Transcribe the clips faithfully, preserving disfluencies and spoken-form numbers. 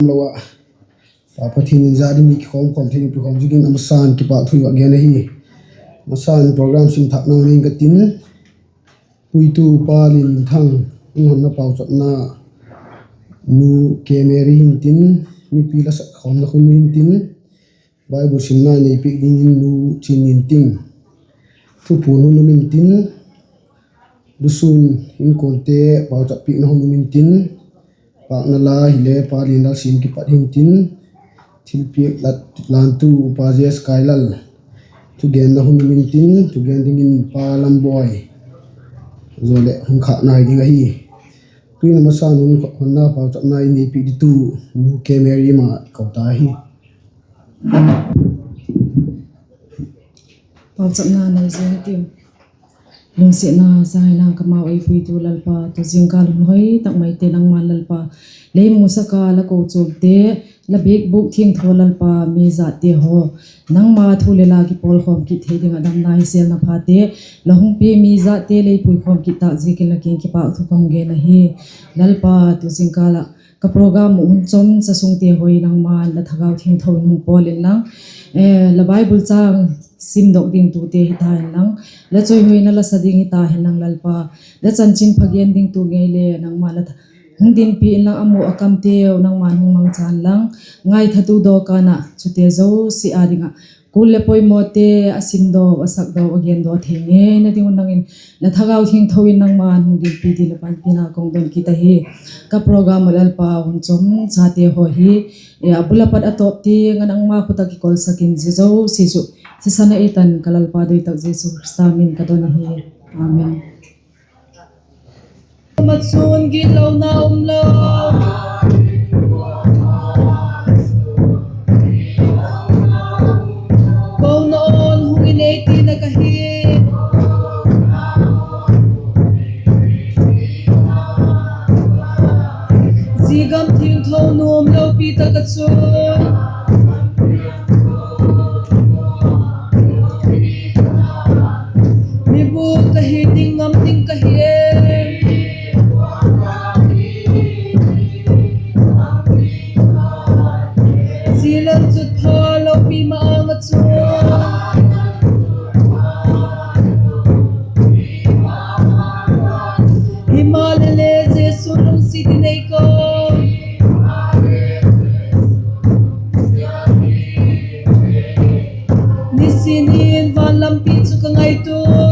lo ah, Pa Pathian in za ding mi kikhawm khawm thei ding pi khawm ziakin a masa'n kipâk thu a gen ahi. Masa'n program sim thâkna ding ka tin, puitu Pa Lianminthang, hun honna pauchapna Nu K Mary hintin, mipi la sak khawmna hun hintin, Bible simna nei piak dingin Nu Chinminting, thupuan hun um intin, lusûn inkuante pauchap piakna hun um intin, pâkna la hile Pa Lianlalsiam kipat hintin, thilpiak la, lantu Upa J S Kailal, thugenna hun um intin, thugen dingin Pa Lambawi, zo leh hun khâk nai ding ahi. Tuin a masa'n hun honna pauchapna i nei piak dingtu Nu K Mary ma i ko ta hi. Pauchapna nei ziang hitiu. Lungsiatna zaina ka mau ei puitu Lalpa, tu zingkal hun hoi tak maite nangma'n Lalpa lei musak a la kochuamte, la biakbûk thiangtho Lalpa, mi zatte haw nangma thu leh la kipawlkhawm kit thei ding ah damna hisêlna phate la hung pia, mi zatte lei puikhawm kit tâk ziakin la kiang kipâk thu ka hung gen ahi. Lalpa, tu zingkal ah ka program uh hun chom cha sungte haw hi nangma'n la Thagau Thiangtho in hung pawl inlang, la Bible châng simdok dingtute hita inlang, la chawihoina la sa ding hita inlang Lalpa, la chanchinpha gen dingtu ngei le nangma'n la hung dinpi inlang, a mu a kamteu nangma'n hung mangchan lang, ngaithatu dawkan ah chute zosia â ding ah kul leh poimawte a simdaw, a sakdaw, a gendaw thei ngeina ding un nang in la Thagau Thiangtho in nangma'n hung dinpi ding la panpina ka hung don kit ahi. Ka program ah Lalpa hun chom chate haw hi a bul a pat a tawp tiang ah nangma khut ah kikolsak in zia zosia chu thisan ah ei tan ka Lalpa doi tak Jesu Khrista min ka don ahi. Amen. Ama chun gitlona um lo, kona awn hung in ei tina ka hi. Zia gam thiangtho nuam lopi tak ah chun mi bûk ka hi ding, ngam ding ka hi em? Zia lalchutpha lopi ma-âng ah chun himaleh le Jesu lungsiat in ei ko. Nisin in van lampi chu ka ngaitua,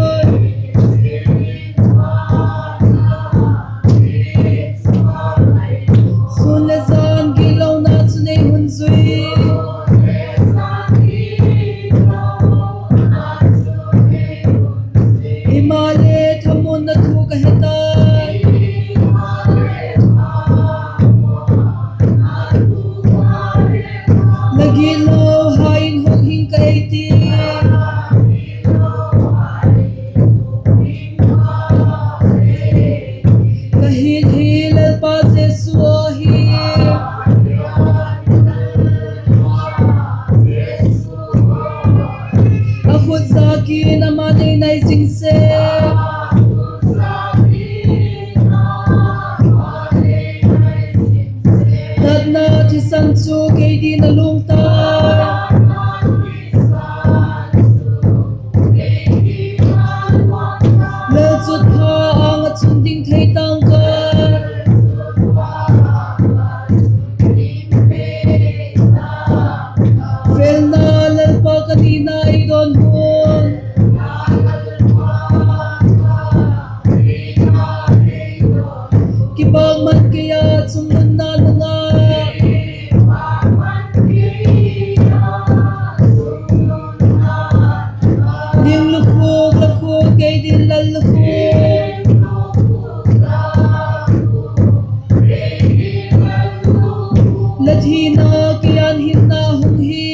sûn leh zan gitlona chun ei hun zui. Himaleh thamuanna thu ka he tai, la gitlo hai in hung hing ka ei ti. Ka hit hi Lalpa Jesu ahi. A khut zâk in ama nei nai zing sek. Tatna thisan chu kei dingin a luang tai. Lalchutpha âng ah chun ding thei tang ka. Felna Lalpa ka nina ei dawn hun, kipâkman kei a chungnunna nung ah. Ling lukhuk, lukhuk kei dingin lal lukhuk, la thina kei a'n hinna hung hi.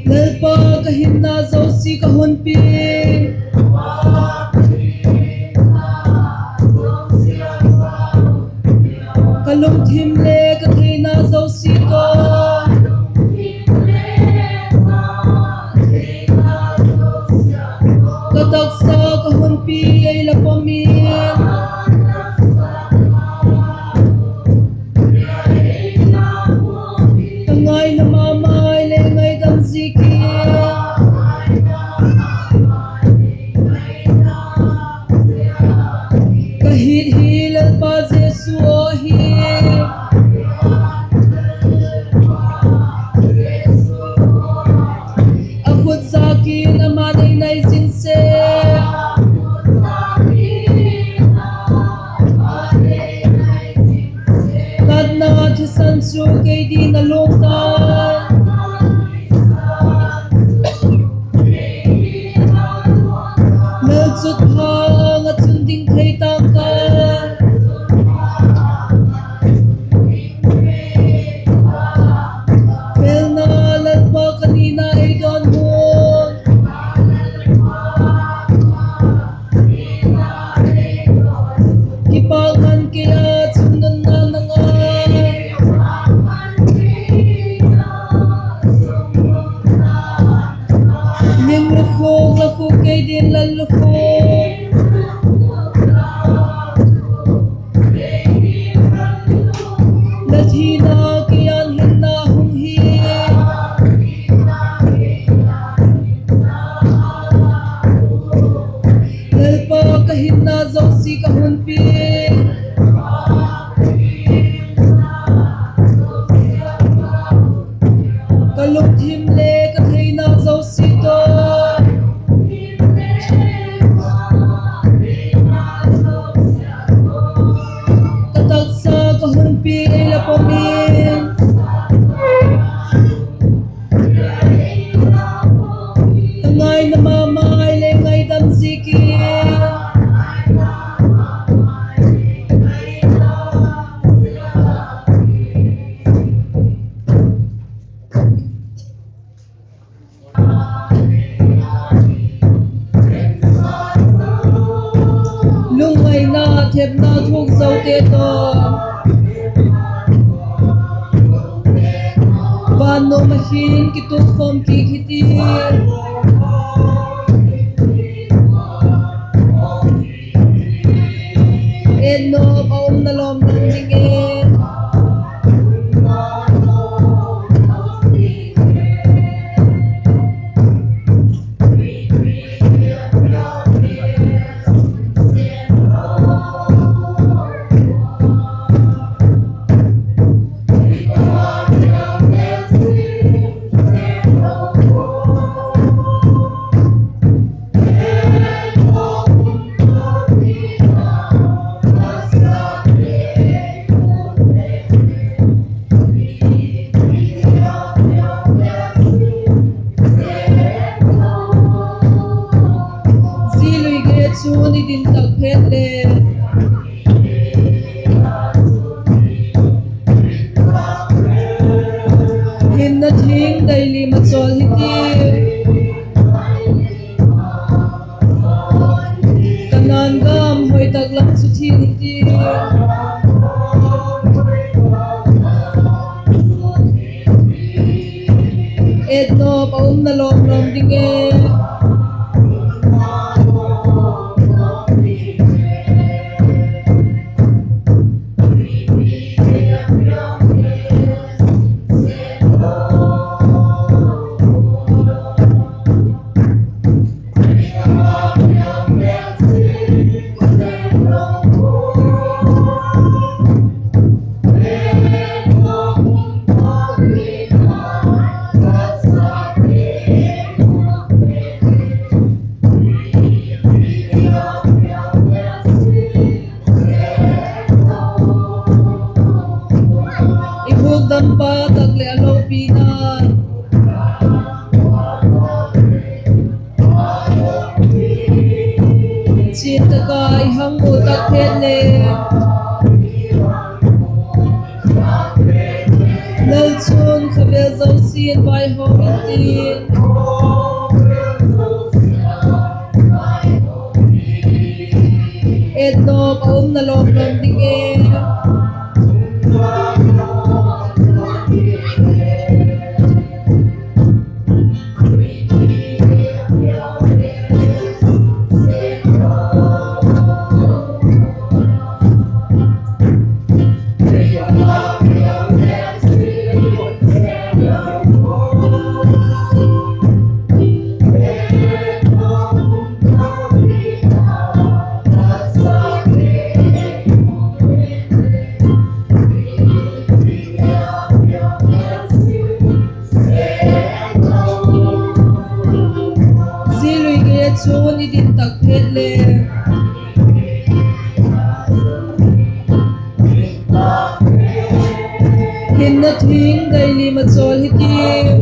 Lalpa, ka hinna zosia ka hun pia, ka lungthim le ka theina zosia tawh ka taksa ka hun pia ei la pom i. zosia ka hun pi, ka lungthim le ka theina zosia tawh, ka taksa ka hun pi ei la pom in, ka ngaina ma ma le ngaidam ziakin, lungngaina thepna thuak zote tawh, van nuam ah hin kituak khawm kik hitiu. Etnop a um na lawm lawm ding e. Zia lui gei ah chun i din tak phet le, hinna thing dai lim ah chawl hitiu. Kanaan gam hoi tak lam chu thil hitiu. Etnop a um na lawm lawm ding e. I hukdampa tak leh a lopina, chian tak a i hang mu tak phet le, Lalchun khavel zosia'n vaihawm intin, etnop a um na lawm lawm ding e. Zia lui gei ah chun i din tak phet le, hinna thing dai lim ah chawl hitiu.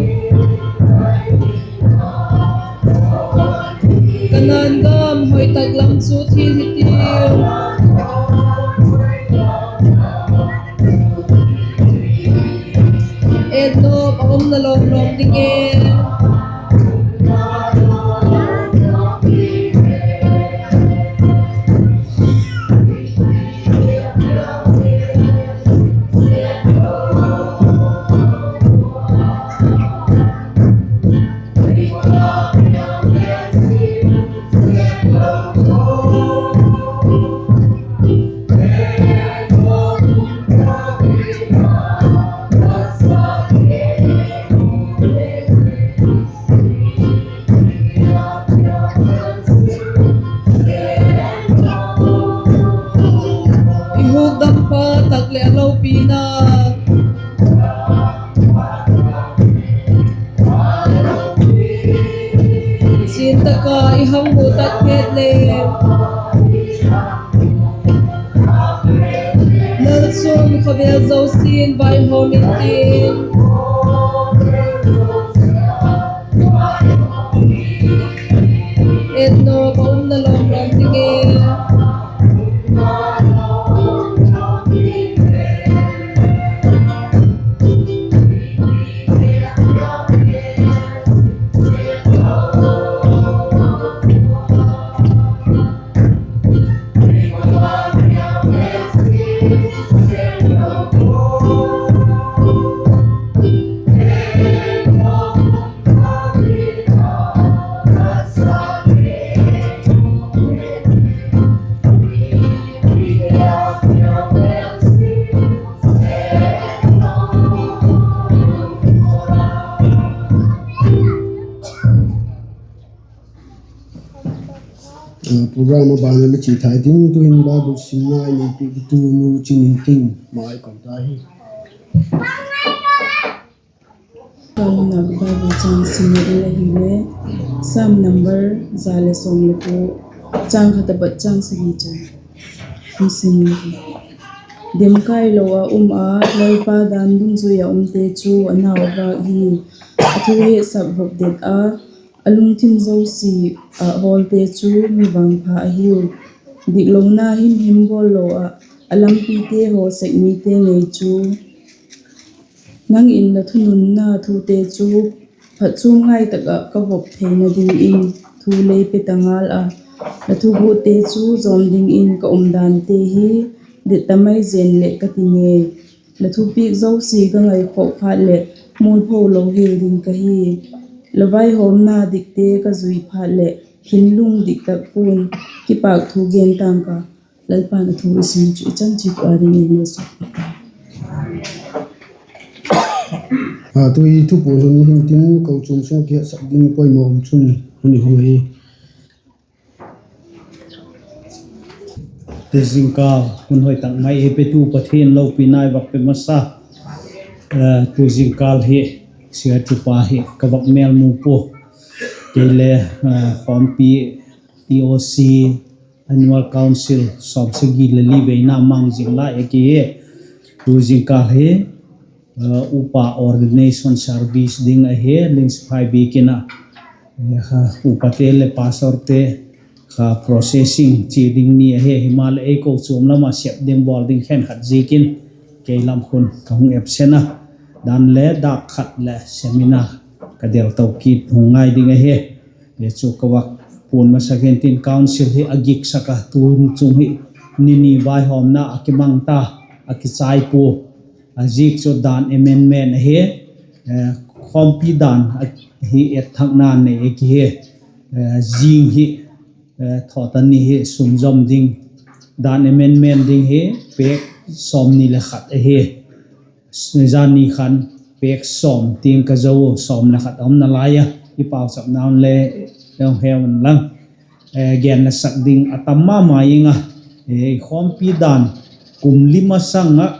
Kanaan gam hoi tak lam chu thil hitiu. Etnop a um na lawm lawm ding e. le lopina. Chian tak a i hang mu tak het le, Lalchum khawvel zosia'n vaihawm intin, etnop a umna lawm lawm ding e. Program a ban a la chia thei ding tu'hin Bible simna i neipi ding tu Nu Chin Inting mai kon ta hi. Tuni a Bible châng simna ding ahile, Sam number za le sawm le kua, châng khat apat châng sagi chan. Demkailo ah um a, Lalpa dan dungzui ah umte chu a nau a vâk hi. A thu hetsak vop det a, a lungthim zosia ah hawlte chu mi vangpha ahiu. Diklona himhim bawl lo ah, a lampite haw sek mite ngei chu. Nang in la thununna thute chu phatchuam ngai tak ah ka vop theina dingin thu lei pe ta ngal a, la thugutte chu zawm dingin ka umdante hi det ta mai zen leh ka ti ngei. La thupiak zosia ka ngaikhawk phat leh mualpho lo hial ding ka hi. La vaihawmna dikte ka zui phat leh thinlung dik tak pua'n kipâk thu gen tâng ka. Lalpa'n a thu i sim chu i chan chiat ua dingin malsawm. A, tu i thupuan hun hin tin kochuam sung kihetsak ding poimaw chun hun i hung hi. Tu zingkâl hun hoi tak mai ei petu Pathian lopina i vak pe masa. Tu zingkâl hi sia tupa hi ka vak mêl mu pua. Kei le khawmpi T O C Annual Council sawmsagi leh li veina mang zing lai a ki hi. Tu zingkâl hi upa ordination service ding ahi, Liangsiaphai biakin ah upate leh pastorte kha processing chia ding ni ahi. Himaleh ei kochuam lam ah sep ding bawl ding khenkhat ziakin kei lam khun ka hung absent a, dan le dâk khat leh seminar ka del to kit hung ngai ding ahi. Hi chu ka vak puan masak hin tin council hi a giksak a, tu chung hi ni ni vaihawmna a kimang ta, a kichai pua. A ziak chu dan amendment ahi, khawmpi dan hi etthakna nei a ki hi. Zing hi thawta ni hi sunzawm ding, dan amendment ding hi pêk sawmni le khat ahi. Zani khan pêk sawm tiang ka zo u, sawm le khat a um nalai a, i pauchapna un le hung he un lang. Gen le sak ding a tam ma ma ing a, khawmpi dan kum li masang ah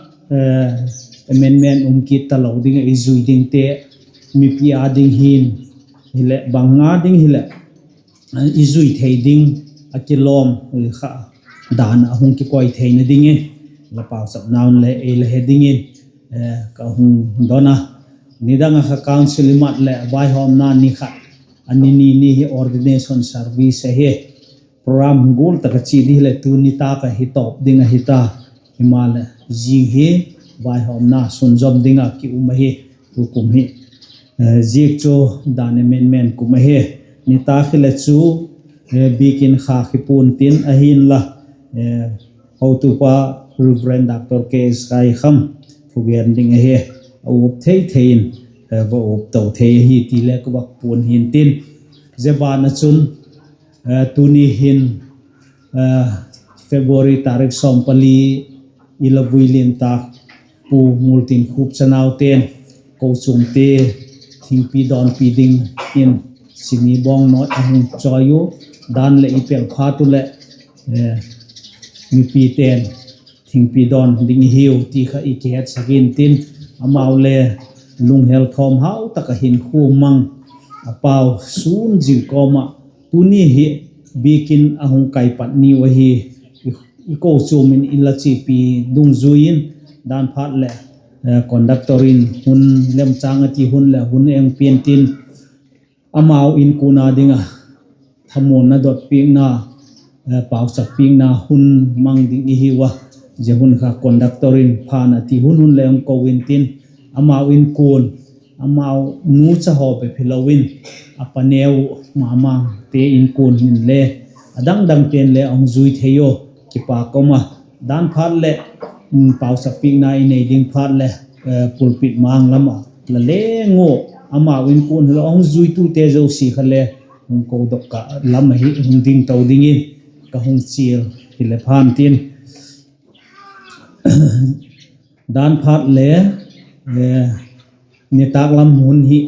amendment um kit talo ding ah i zui dingte, mipi â ding hin hileh bang â ding hileh i zui thei ding a kilawm kha dan ah hung kikoi theina dingin la pauchapna un le ei la he dingin ka hung don a. Nidang ah kha council i mat leh vaihawmna ni khat, a ni ni ni hi ordination service ahi. Program gual tak a chia di hileh tu nitâk ah hi tawp ding ahi ta. Himaleh zing hi vaihawmna sunzawm ding ah ki um ahi, tukum hi. Ziak chu dan amendment kum ahi. Nitâk hileh chu biakin kha kipuan tin ahinla, hotupa Reverend Doctor K S Kaikham thugen ding ahi. A uap thei thei in va uap to thei ahi ti le ka vak puan hin tin, zia ban ah chun tuni hin February tarik sawm pali i la vui lian tâk Pu Ngultinkhup chanaute'n kochuamte thingpi dawnpi dingin sini bawng nawi a hung chawi u, dan leh i pel phat u leh mipite'n thingpi dawn ding i hiu ti kha i kihetsak intin, amau le lunghel thawm hau tak ah hinkhua mang a pau sûn zing kawm ah, tuni hi biakin a hung kaipat niu ahi. I kochuam in i la chiapi dungzui in, dan phat leh conductor in hun lemchâng a ti hun leh hun eng pian tin, amau inkuan a ding a thamuanna dotpiakna, pauchappiakna hun mang ding i hiu a. Zia hun kha conductor in phan a ti hun hun leh hung ko intin, amau inkuan, amau nucha haw bep hilo in, a paneu uh mamangte inkuan in le, a dang dangte'n le a hung zui thei ua, kipak um a. Dan phat leh pauchappiakna i nei ding phat leh pulpit mang lam ah la leng ua, amau inkuan hilo a hung zuitute zosia kha le hung kodok ka lam ahi hung ding to dingin ka hung chial hile phan tin. Dan phat le nitâk lam hun hi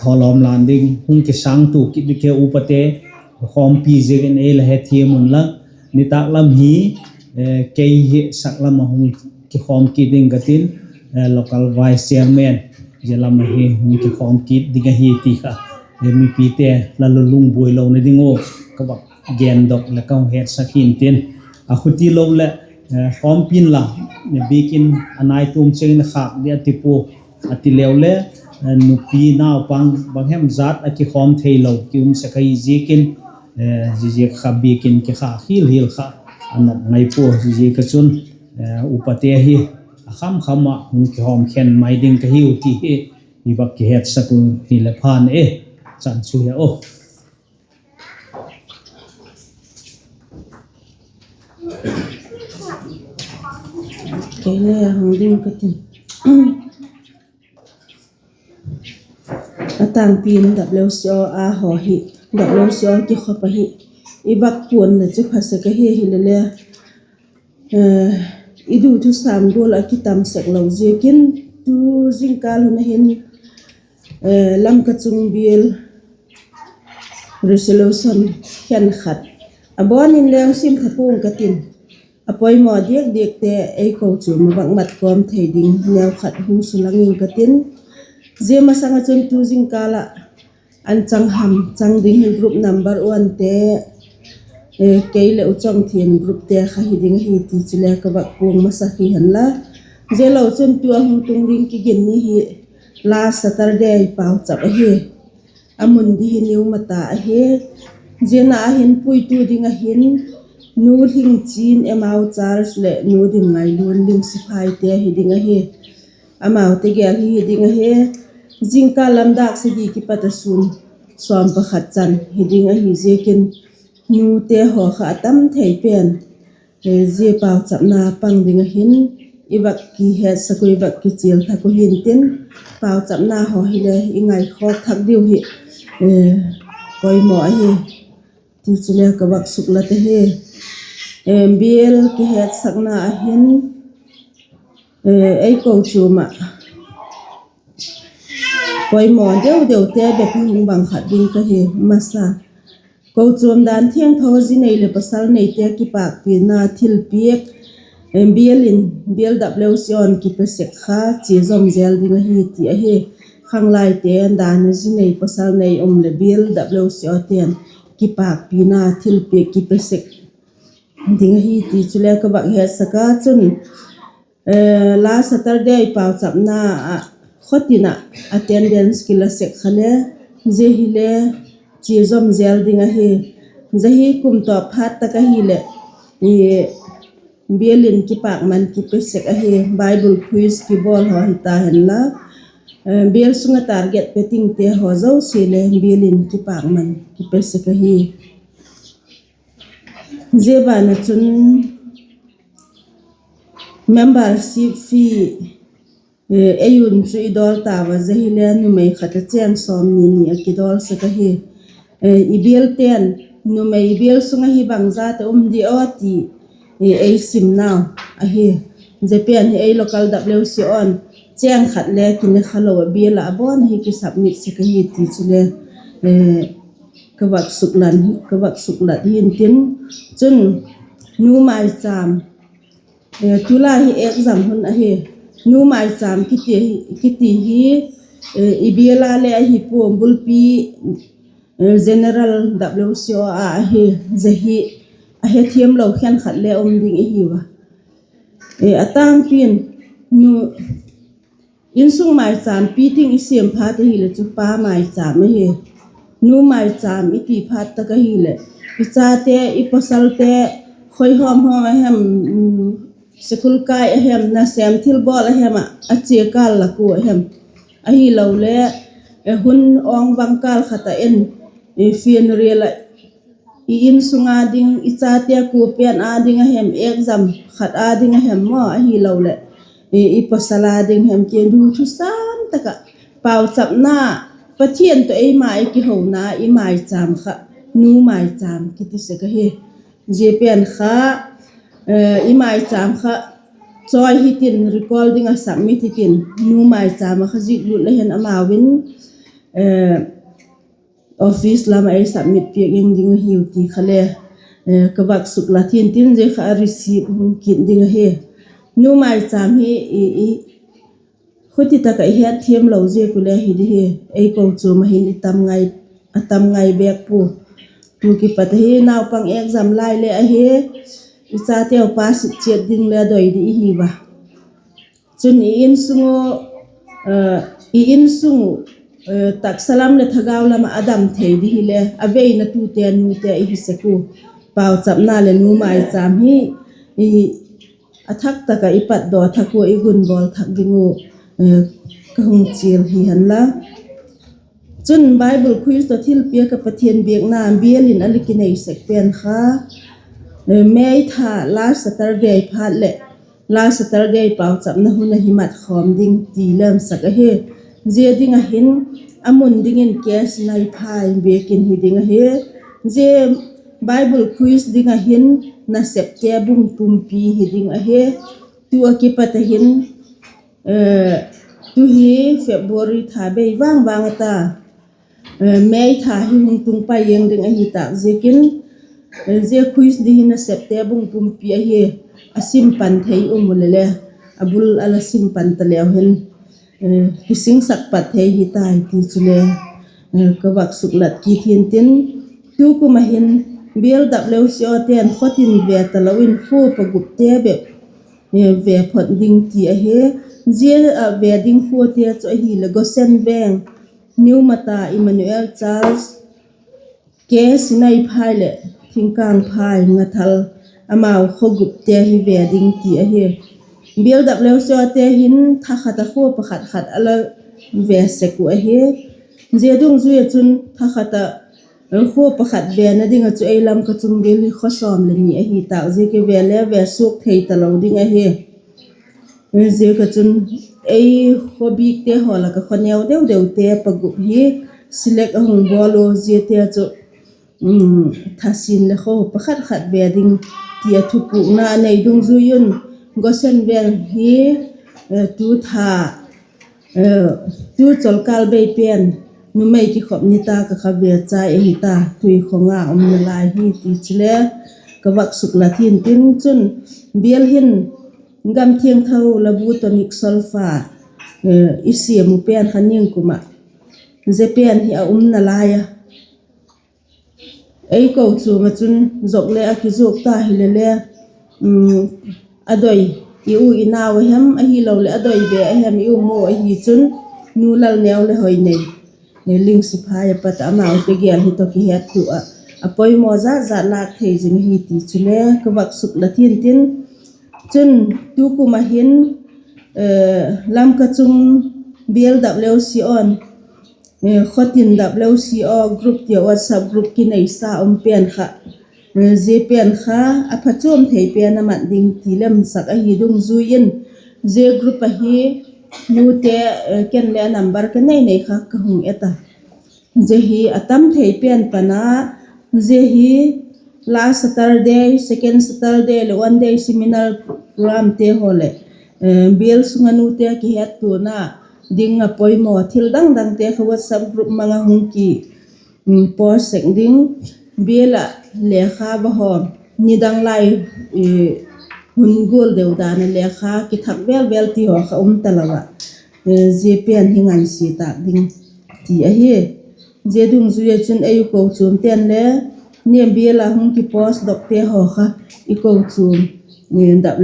thawlawm lan ding hung kisângtua kit ding ke upate khawmpi ziakin ei la hethiam unla, nitâk lam hi kei hi sak lam ah hung kikhawm kit ding ka tin, local vice chairman zia lam ahi hung kikhawm kit ding ahi ti kha mipite la lunglung buai lona ding ua ka vak gendok leh ka hung hetsak hintin. A khuti lo leh khawmpi inla, biakin a naituam chiang in khâk di a ti pua, a ti leu le nupi naupang bang hem zat a kikhawm theilo ki um sek ahi ziakin, ziaziak kha biakin kikhâk hial hial kha a nop ngai pua. Ziaziak a chun upate hi a kham kham ah hung kikhawm khen mai ding ka hiu ti hi i vak kihetsak u hile phan e. Chan chu hia aw. Kei le hung ding ka tin. A tângpi in W C O a haw hi, W C O kikhop ahi, i vak puan leh chu pha sek ahi hile le, i du thusam gual ah kitam sek lo ziakin, tu zingkâl hun a hin Lamka chung bial resolution khenkhat a bawn in leng sim tha pua'ng ka tin, a poimaw diak diakte ei kochuam a vak mat kawm thei ding neukhat hung sulang ing ka tin. Zia masang ah chun tu zingkâl ah an chang ham chang ding hi group number onete, kei leh U Chawngthian groupte kha hi ding ahi ti chule ka vak puang masa hi hen la. Zia lo chun tu a hung tung ding kiginni hi last Saturday pauchap ahi. A mun di hi New Mata ahi. Zia na a hin puitu ding a hin Nu Lhingchin, Emmaus Church leh Nu Dimngailun, Ling Siphaite hi ding ahi. Amaute gel hi hi ding ahi. Zingkâl lam dâk sagi kipat a sûn sawm pakhat chan hi ding ahi ziakin, nute haw kha a tam thei pen zia pauchapna pang ding a hin i vak kihetsak u, i vak kichial thak u hintin, pauchapna haw hile i ngaikhawk thak diu hi poimaw ahi ti chule ka vak suklat ahi. Bial kihetsakna a hin ei kochuam ah poimaw deu deute bep hi hung bang khat ding ka hi masa. Kochuam dan thiangtho zi nei leh pasal neite kipâkpina thilpiak bial in, bial W C O in kipe sek kha chia zom zel ding ahi ti ahi. Khanglaite dan zi nei pasal nei um leh bial W C O te'n kipâkpina thilpiak kipe sek ding ahi ti chule ka vak hetsak a chun, last Saturday pauchapna ah khawtin ah attendance kila sek kha le, zia hile chia zom zel ding ahi. Zia hi kum tawp phat tak ahileh bial in kipâkman kipe sek ahi. Bible quiz kibawl haw hita henla, bial sung ah target pe tingte haw zosia le bial in kipâkman kipe sek ahi. Zia ban ah chun membership fee ei un chu i dawl tau a, zia hile numei khat a chêng sawmni ni a kidawl sek ahi. I bialte'n numei bial sung ah hi bangzat a um di aw ti ei simnau ahi. Zia pen hi ei local W C O in chêng khat le kine kha lo ah bial ah a bawn ahi kisubmit sek ahi ti chule ka vak suklat hintin, chun Nu Maicham Tulai hi exam hun ahi. Nu maichâm kiti hi i bial a le ahi pua, bulpi, General W C O a ahi. Zia hi a hethiamlo khenkhat le um ding i hiu a. A tângpi'n, insung maichâm pi ting i siam phat ahileh chu pa maichâm ahi. Nu maichâm i ti phat tak ahileh, i chate, i pawsalte, khoi hawm hawm a hem, school kai a hem, nasêm thilbawl a hem ah a chia kâl lak ua a hem, ahiloleh hun awng vang kâl khat ah en, funeral ah, i insung â ding, i chate kua pen â ding a hem, exam khat â ding a hem maw, ahiloleh i pawsal â ding hem, ti nu thusam tak ah pauchapna, Pathian tawh eima i kihona i maichâm kha nu maichâm kiti sek ahi. Zia pen kha i maichâm kha chawi hitin, recall ding ah submit hitin, nu maichâm ah kha zik lut le hin amau in office lam ah ei submit piak ing ding ahiu ti kha le ka vak suklat hi'ntin, zia kha a receipt hung kit ding ahi. Nu maichâm hi khuti tak ah i hetthiamlo ziak u le hi di hi, ei kochuam ah hin a tam ngai bêk pua. Tu kipat ahi, naupang exam lai le ahi, i chateu pa sik chiat ding le a doi di i hiu a. Chun i insung uh, i insung uh, taksa lam leh thagau lam ah a dam thei di hile, a veina tute nute i hi sek u. Pauchapna leh nu maichâm hi a thak tak ah i patdaw thak ua, i gunbawl thak ding uh ka hung chial hi hen la. Chun Bible quiz tawh thilpiak ah Pathian biakna bial in a la kinei sek pen kha May tha last Saturday phat leh last Saturday pauchapna hun ahi mat khawm ding ti lemsak ahi. Zia ding ah hin a mun dingin K. Sinaiphai biakin hi ding ahi. Zia Bible quiz ding ah hin Nasepte bung pumpi hi ding ahi. Tu ah kipat ah hin, tu hi February tha bei vang vang a ta, May tha hi hung tung pai ing ding ahi tâk ziakin, zia quiz ding hi Nasepte bung pumpi ahi, a sim pan thei um u leh le, a bul a la sim pan ta leu hin kisingsak pat thei hi tai ti chule ka vak suklat kit hi'ntin. Tukum ah hin Bial W C O te'n khawtin ve talo in khua pagupte bep ve phot ding ti ahi. Zia ah ve ding khuate chu ahileh Gosen Veng, New Mata, Emmanuel Church, K. Sinaiphai leh Thingkangphai, Ngathal, amau khawgupte hi ve ding ti ahi. Bial W C O te hin tha khat ah khua pakhat khat a la ve sek uh ahi. Zia dungzui ah chun tha khat ah khua pakhat vena ding ah chu ei Lamka chung bial hi khaw sawm leh ni ahi tâk ziak i ve le ve suak thei talo ding ahi. Ziak ah chun ei khaw bikte haw lak ah khaw neu deu deute pagup hi select a hung bawl u, ziate chu thasin leh khaw pakhat khat ve ding ti a thupukna a nei dungzui un, Gosen Veng hi tu tha, tu cholkâl bei pen numei kikhop nitâk ah kha ve chai ahi ta, Tuikhong ah umna lai hi ti chule ka vak suklat hi'ntin. Chun bial hin Gam Thiangtho Labu Tonic Solfa i siam u pen kha ningkum ah zia pen hi a umna lai a, ei kochuam ah chun zok le a kizuak ta hile le, a doi i u i nau a hem, ahiloleh a doi be a hem i um u ahi chun, Nu Lalneu leh Hoinei, Lingsiphai a pat ah amaute gel hi tawh kihettu ah a poimaw zat zat lâk thei zing ahi ti chule ka vak suklat hi'ntin. Chun tukum ah hin Lamka chung Bial W C O in, khawtin W C O group tia WhatsApp group kineisa um pen kha, zia pen kha a phachuam thei pen a mat ding ti lemsak ahi dungzui in, zia group ahi nute, ken le number ka nei nei kha ka hung et a. Zia hi a tam thei pen pan a, zia hi last Saturday, second Saturday leh one day seminar programte haw leh bial sung a nute kihettuana ding a poimaw thil dang dangte kha WhatsApp group mang ah hung ki post sek ding, bial ah lekha va hawm, nidang lai hun gual deu dan a le kha kithak vel vel ti haw kha um talo ah, zia pen hi ngansia tâk ding ti ahi. Zia dungzui ah chun ei u kochuamte'n le, Niambial ah hung kipost dokte haw kha i kochuam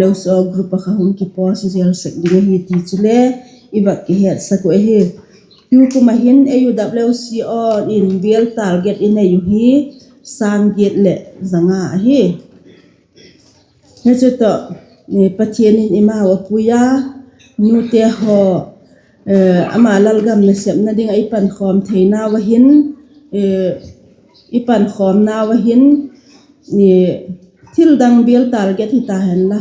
WCO group ah kha hung kipost zel sek ding ahi ti chule i vak kihetsak uh ahi. Tukum ah hin ei u WCO in bial target i nei uh hi sâng giat leh za nga ahi. Hichu tawh, Pathian in eimau a pui a, nute haw, ama lalgam nasepna ding ah i pankhawm theinau a hin, i pankhawmnau a hin, thildang bial target hita henla,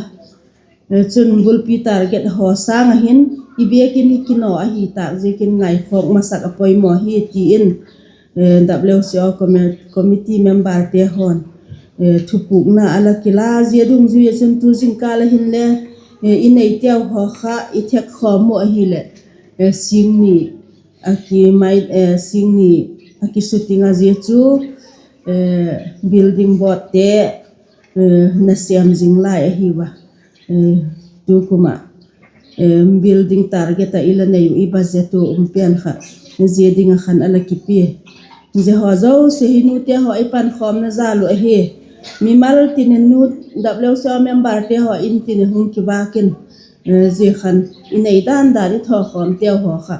chun bulpi target haw sâng ah hin i biakin hi kinaw ahi tâk ziakin ngaikhawk masak a poimaw hi ti in, WCO committee memberte haw'n thupukna a la kila. Zia dungzui ah chun tu zingkâl a hinle i neiteu haw kha i thekkhawm uh ahileh, sîng ni a ki mai, sîng ni a kisuting a, zia chu building boardte nasêm zing lai ahi ua. Tukum ah building target ah i la nei uh i budget uh um pen kha zia ding ah khan a la kipia. Zia haw zosia hi nute haw i pankhawmna jal uh ahi. Mimal tin in nu, WCO memberte haw in tin i hung kivâk in, zia khan i nei dan dan i thawkhawmteu haw kha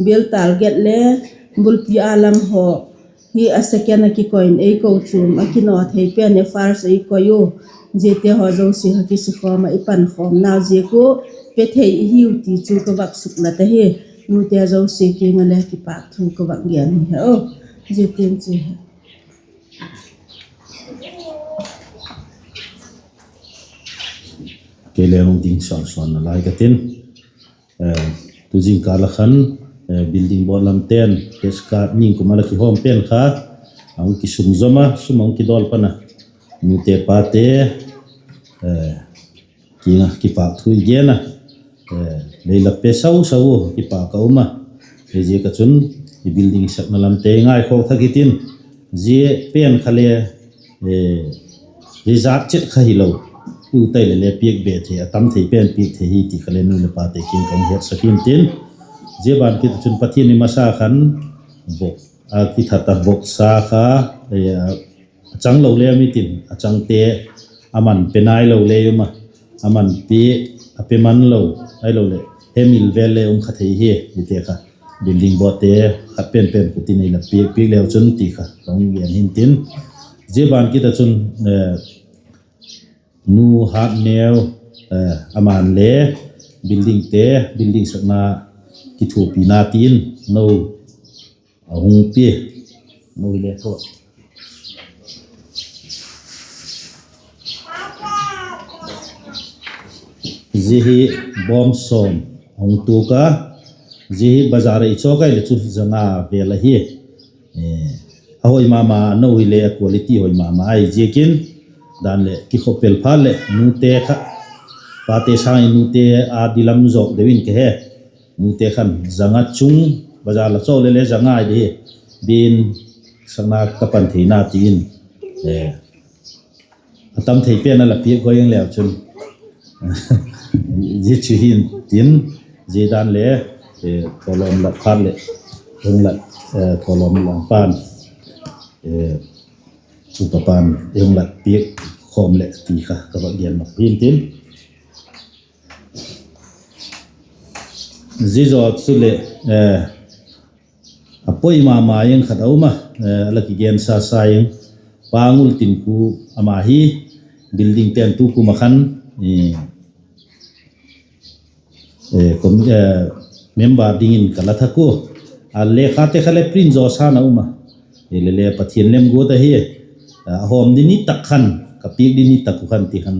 bial target le bulpi a lam haw hi a second a kikoi in ei kochuam a kinaw thei pen a first a i koi u. Ziate haw zosia kha kisikhawm ah i pankhawmnau ziak uh pe thei i hiu ti chu ka vak suklat ahi. Nute zosia kiang ah le kipâk thu ka vak gen hi a. Zia tin chu kei le hung ding sawn sawn nalai ka tin. Tu zingkâl ah khan building board lamte'n cash card ningkum a la kihawm pen kha a hung kisum zom a, sum a hung kidawl pan a, nute pate kiang ah kipâk thu i gen a, lei la pe sau sau u kipâk a um a. Ziaziak ah chun i building sakna lamte ngaikhawk thak hitin, zia pen kha le zia zat chet kha hilo, i u tai le le piak be thei, a tam thei pen piak thei hi ti kha le nu leh pate kiang ka hung hetsak hi'ntin. Zia ban kit ah chun Pathian in masa khan a kithat a voksa kha a chang lo le um hitin, a changte a man pe nailo le um a, a man pe, a pe man lo, ahiloleh hemil vel le um kha thei hi, hite kha building boardte khat pen pen khutin ei la piak piak leu chun ti kha ka hung gen hi'ntin. Zia ban kit ah chun Nu Hatneu, ama'n le buildingte, building sakna kithuapina ti'n no a hung pia, no hile tho. Zia hi bawm sawm a hung tuak a, zia hi bazar ah i chawk ai le chu za nga vel ahi. A hoi ma ma, a no hile a quality hoi ma ma ahi ziakin, dan leh kikhopel phat leh nute kha, pate sâng in nute a di lam zawk deu in ka he. Nute khan za nga chung, bazar la chawk le le za nga ai di hi. Bin sakna ka pan theina ti'n, a tam thei pen a la piak goi ing leu chun, zia chu hi'ntin, zia dan le thawlawm lat phat leh hung lat, thawlawm lam pan, upa pan hung lat piak khawm leh ti kha ka va gen mak hi'ntin. Zia zaw chuleh a poi ma ma ing khat a um a, a la kigen sa sa ing, Pa Ngultinkhu, ama hi buildingte'n tukum ah khan member dingin ka la thak ua, a lekhate kha le print zaw sa'n a um a, hile le Pathian lemguat ahi. A hawm di ni tak khan, ka piak di ni tak uh khan ti khan,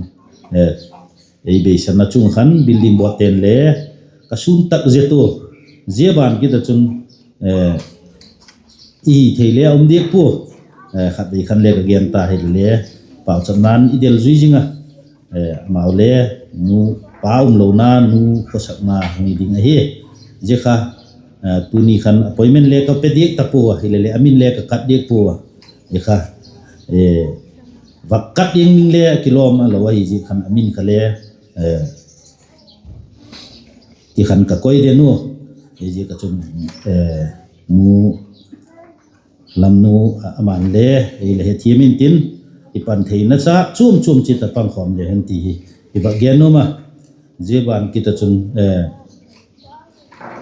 ei beisanna chung khan building boardte'n le ka sûn tak zet ua, zia ban kit ah chun i hi thei le a um diak pua, khatvei khan le ka gen ta hile le, pauchapna'n i del zui zing a, amau le nu pa umlona, nu khawsakna hung hi ding ahi. Zia kha tuni khan appointment le ka pe diak ta pua a, hile le a min le ka kat diak pua a, i kha vak kat ding ding le a kilawm a lo ahi ziak khan a min kha le ti khan ka koi den u. Ziak a chun nu Lamnu, aman le ei la hethiam intin, i pan theina cha chuam chuam chiat a pangkhawm le hen ti hi i vak gen nuam a. Zia ban kit a chun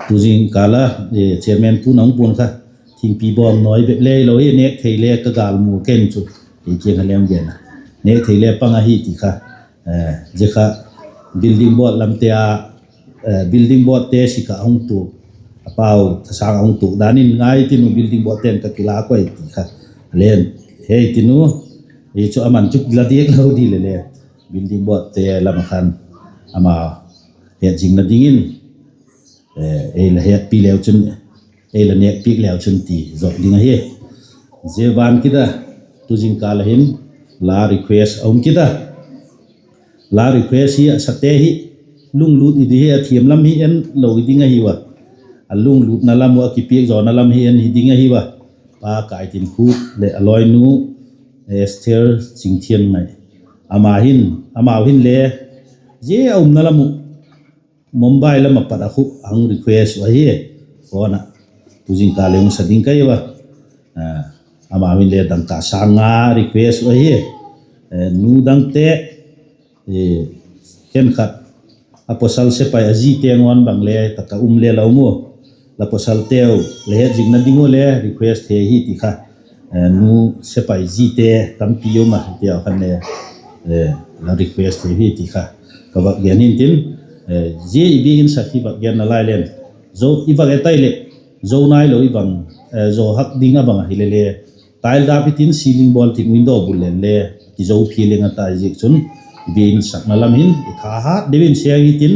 tu zingkâl a chairman pu'n a hung puan kha, thingpi bawm nawi bep le hilo hi, nêk thei le ka gâl mu ken chu, kei kiang a lem gen a, nêk thei le pang ahi ti kha, zia kha building board lamte a, building boardte sik ah hung tuak, a pau thasâng a hung tuak dan in ngai tin u, building boardte'n ka kila koi ti kha, len hei tin u, hi chu aman chu la diak lo di le le, building boardte lam a khan ama hetzingna dingin ei la hetpi leu chun, ei la nêkpiak leu chun ti zawk ding ahi. Zia ban kit a tu zingkâl a hin la request a um kit a. La request hi a sate hi lunglût i di hi, a thiam lam hi en lo i ding ahiu a, a lunglûtna lam uh, a kipiak zawna lam hi en hi ding ahiu a. Pa Kaitinkhuk leh a lawinu Esther Chingthianngai, amau hin le zia a umna lam uh Mumbai lam a pat a khu a hung request uh ahi. Phone ah tu zingkâl le hung sa ding ka hiu a, amau hin le dangka sâng nga request uh ahi. Nu dangte, khenkhat a pawsal sepai a zite ngawn bang le tak a um le la um u, la pawsalteu la hetzingna ding ua le request thei hi ti kha, nu sepai zite tampi um a, tia khan le la request thei hi ti kha ka vak gen intin, zia i biakin sak hi vak genna lai len, i vak e tai leh, zo nailo i bang, zo hak ding a bang ahile le, tile dap hitin, ceiling bawl tin, window bul len le kizo phi leng a tai ziak chun, i biakin sakna lam hin i tha hat deu in seng hitin,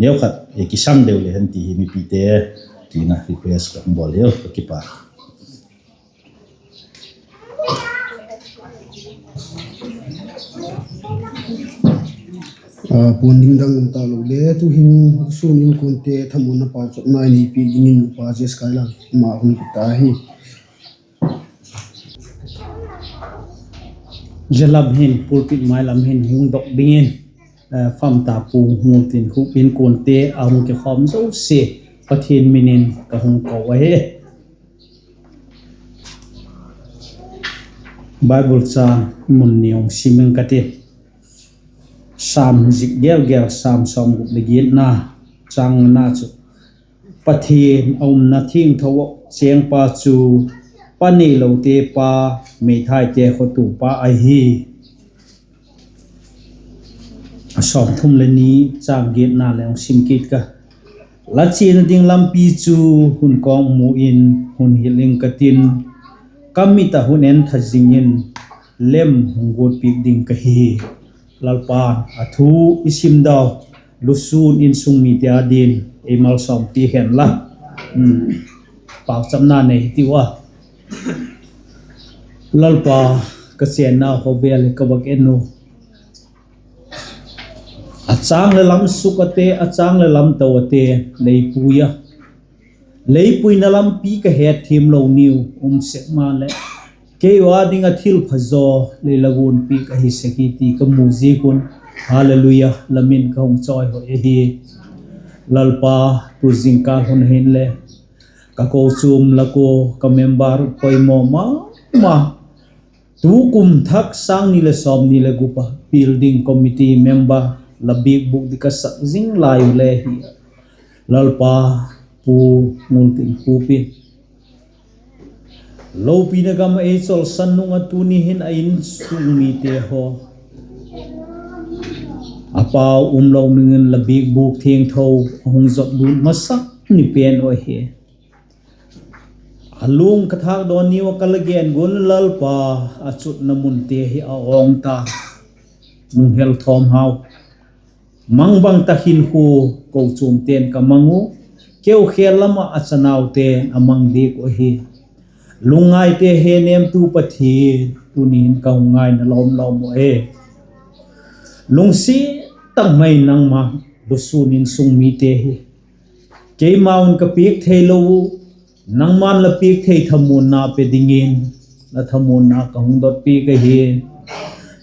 neukhat kisang deu le hen ti hi mipite kiang ah request ka hung bawl hi, ka kipak. Puan ding dang um talo le, tu'hin sun inkuante thamuanna pauchapna i neipiak dingin Upa J S Kailang ama hung kit ta hi. Zia lam hin pulpit mai lam hin hung dok dingin, famta Pu Ngultinkhup inkuante a hung kikhawm zosia Pathian min in ka hung ko ahi. Bible chang mun ni hung sim ing ka ti. Sam zik gel gel, Sam sawmgup leh giatna, chang ngana chu, Pathian a umna thiangtho ah chêngpa chu pa neilote pa, meithaite khotupa ahi. Sawmthum leh ni, chang giatna le hung sim kit ka. La chiana ding lampi chu hun kawng mu in hun hil ing ka tin, ka mit ah hun en tha zing in lem hung guat piak ding ka hi. Lalpa'n a thu i sim dau, Lusûn insung mite â dingin ei malsawmpi hen la, pauchapna nei tiu a. Lalpa, ka chênnau khawvel hi ka vak en u. A châng leh lam suk ate, a châng leh lam to ate, lei pui a, lei puina lampi ka hetthiam lo niu um sek maleh, keiu â ding ah thil pha zaw lei la guan piak ahi sek hi ti ka mu ziak un, Hallelujah, la min ka hung chawihoi ahi. Lalpa, tu zingkâl hun hinle ka kochuam lak ua ka member poimaw ma ma, tukum thak sâng ni leh sawmni leh gup a building committee member la biakbûk ding ka sak zing lai u le hi, Lalpa, Pu Ngultinkhup in lopina gam ah ei chawlsan nung ah tuni hin a insung mite haw a pau umlo nung in la biakbûk thiangtho a hung zot lut masak ni pen uh ahi. A lung ka thâkdawn niu ah ka la gen gual un Lalpa, a chutna munte hi a awng ta, nung hel thawm hau, mangbang tak hinkhua kochuamte'n ka mang u, keu khêl lam ah a chanaute'n a mang diak uh ahi. Lungngaite henêmtu Pathian, tuni hin ka hung ngaina lawm lawm uh e. Lungsiat tak mai in nangma, Lusûn insung mite hi keimau in ka piak theilo u, nangma'n la piak thei thamuanna pe dingin la thamuanna ka hung dotpiak ahi.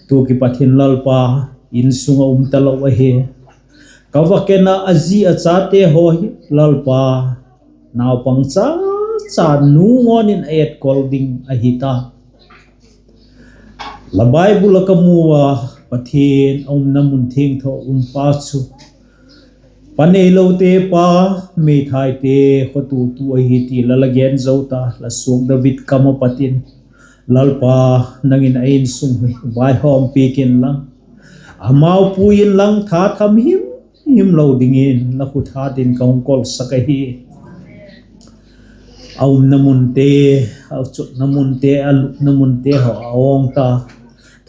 Tu kipat hin Lalpa, insung ah um talo ahi. Ka vak en a, a zi a chate haw hi Lalpa, naupang cha cha nu ngawn in a etkol ding ahi ta. La Bible ah ka mu a, Pathian a umna mun thiangtho um pa chu pa neilote pa, meithaite khawtutu ahi ti la la gen zo ta, la suak David kam a pat in. Lalpa, nang in a insung hi vaihawmpiak inlang, amau pui inlang tha tham him him lo dingin la khut hat in ka hung kolsak ahi. A umna munte, a chutna munte, a lupna munte haw a awng ta.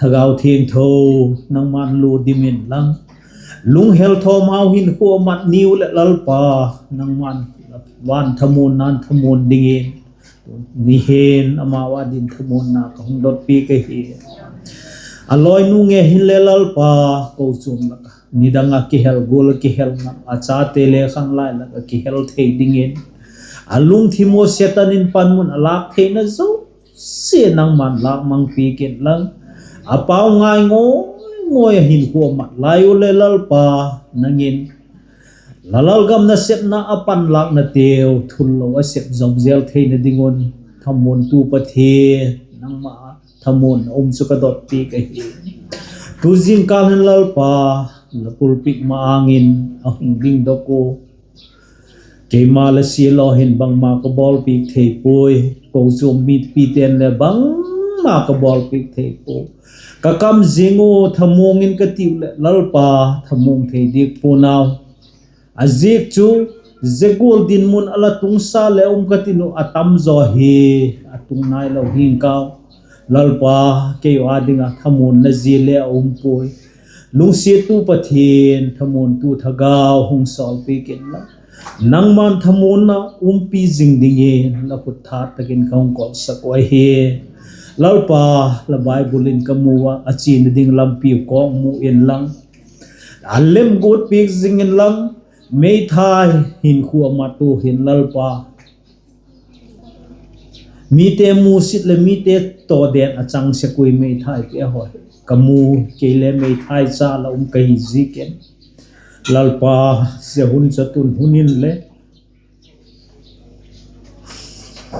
Thagau Thiangtho, nangma'n lu dim inlang, lunghel thawmhau hinkhua mat niu leh Lalpa, nangma'n van thamuanna'n thamuan dingin, ni hin amau â ding thamuanna ka hung dotpiak ahi. A lawinu nge hinle Lalpa, kochuam lak ah nidang ah kihel gual a kihel ngam, a chate le khanglai lak ah kihel thei dingin, a lungthim ua Setan in panmun a lâk theina zosia nangma'n lâk mangpiak inlang, a pau ngai ngawi ngawi a hinkhua mat lai u leh Lalpa, nang in la lalgam nasepna a panlâknateu thullo a sep zom zel theina ding un, thamuantu Pathian, nangma thamuanna um chu ka dotpiak ahi. Tu zingkal hin Lalpa, la pulpit ma-âng in a hung dingdok ua, keima la sia law hin bangma ka bawlpiak thei puai, kochuam mipite'n le bangma ka bawlpiak thei pua. Ka kam zing ua thamuang in ka tiu leh Lalpa, thamuang thei diak pua'n au. A ziak chu, zia gual dinmun a la tungsa leh um ka tin uh, a tam zaw hi a tung nailo hing kau. Lalpa, keiu â ding ah thamuanna zia le a um puai. Lungsiattu Pathian, thamuantu Thagau hung sawlpiak inla, nangma'n thamuanna umpi zing dingin la khut hat tak in ka hung kolsak uh ahi. Lalpa, la Bible in ka mu a, a chiana ding lampi uh ka mu inlang, a lemguat piak zing inlang, meithai hinkhua mat u hin Lalpa, mite musit leh mite tawden a chang sek ui meithaite haw hi ka mu, kei le meithai cha la um ka hi ziakin, Lalpa, zia hun chu tun hun inle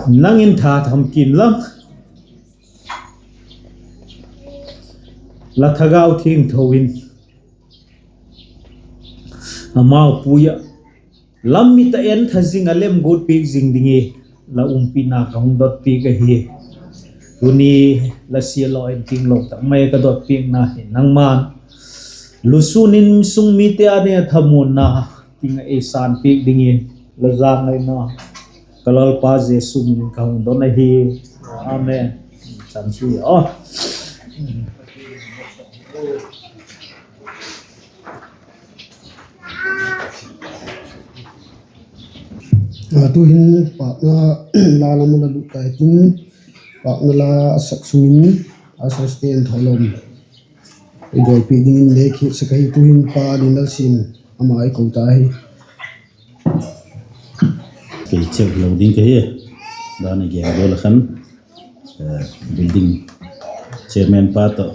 nang in tha tham kin lang, la Thagau Thiangtho in amau pui ah, lam mit a en tha zing a lemguat piak zing ding i la umpina ka hung dot piak ahi. Tuni la sia law in tinglo tak mai ka dot piakna hi nangma'n lusûn in sung mite â ding a thamuanna ting ah ei sân piak dingin la zangaina ka Lalpa Jesu min in ka hung don ahi. Amen. Chan chu aw. A, tu'hin pâkna la lam a la lut tai tin, pâkna la a sak sung in a Christian thalom i dawlpi dingin le khiat sek ahi. Tu'hin Pa Linalsim ama i ko ta hi. Kei cheu lo ding ka hi. Dan a gen dol a khan, eh, building chairman pa tawh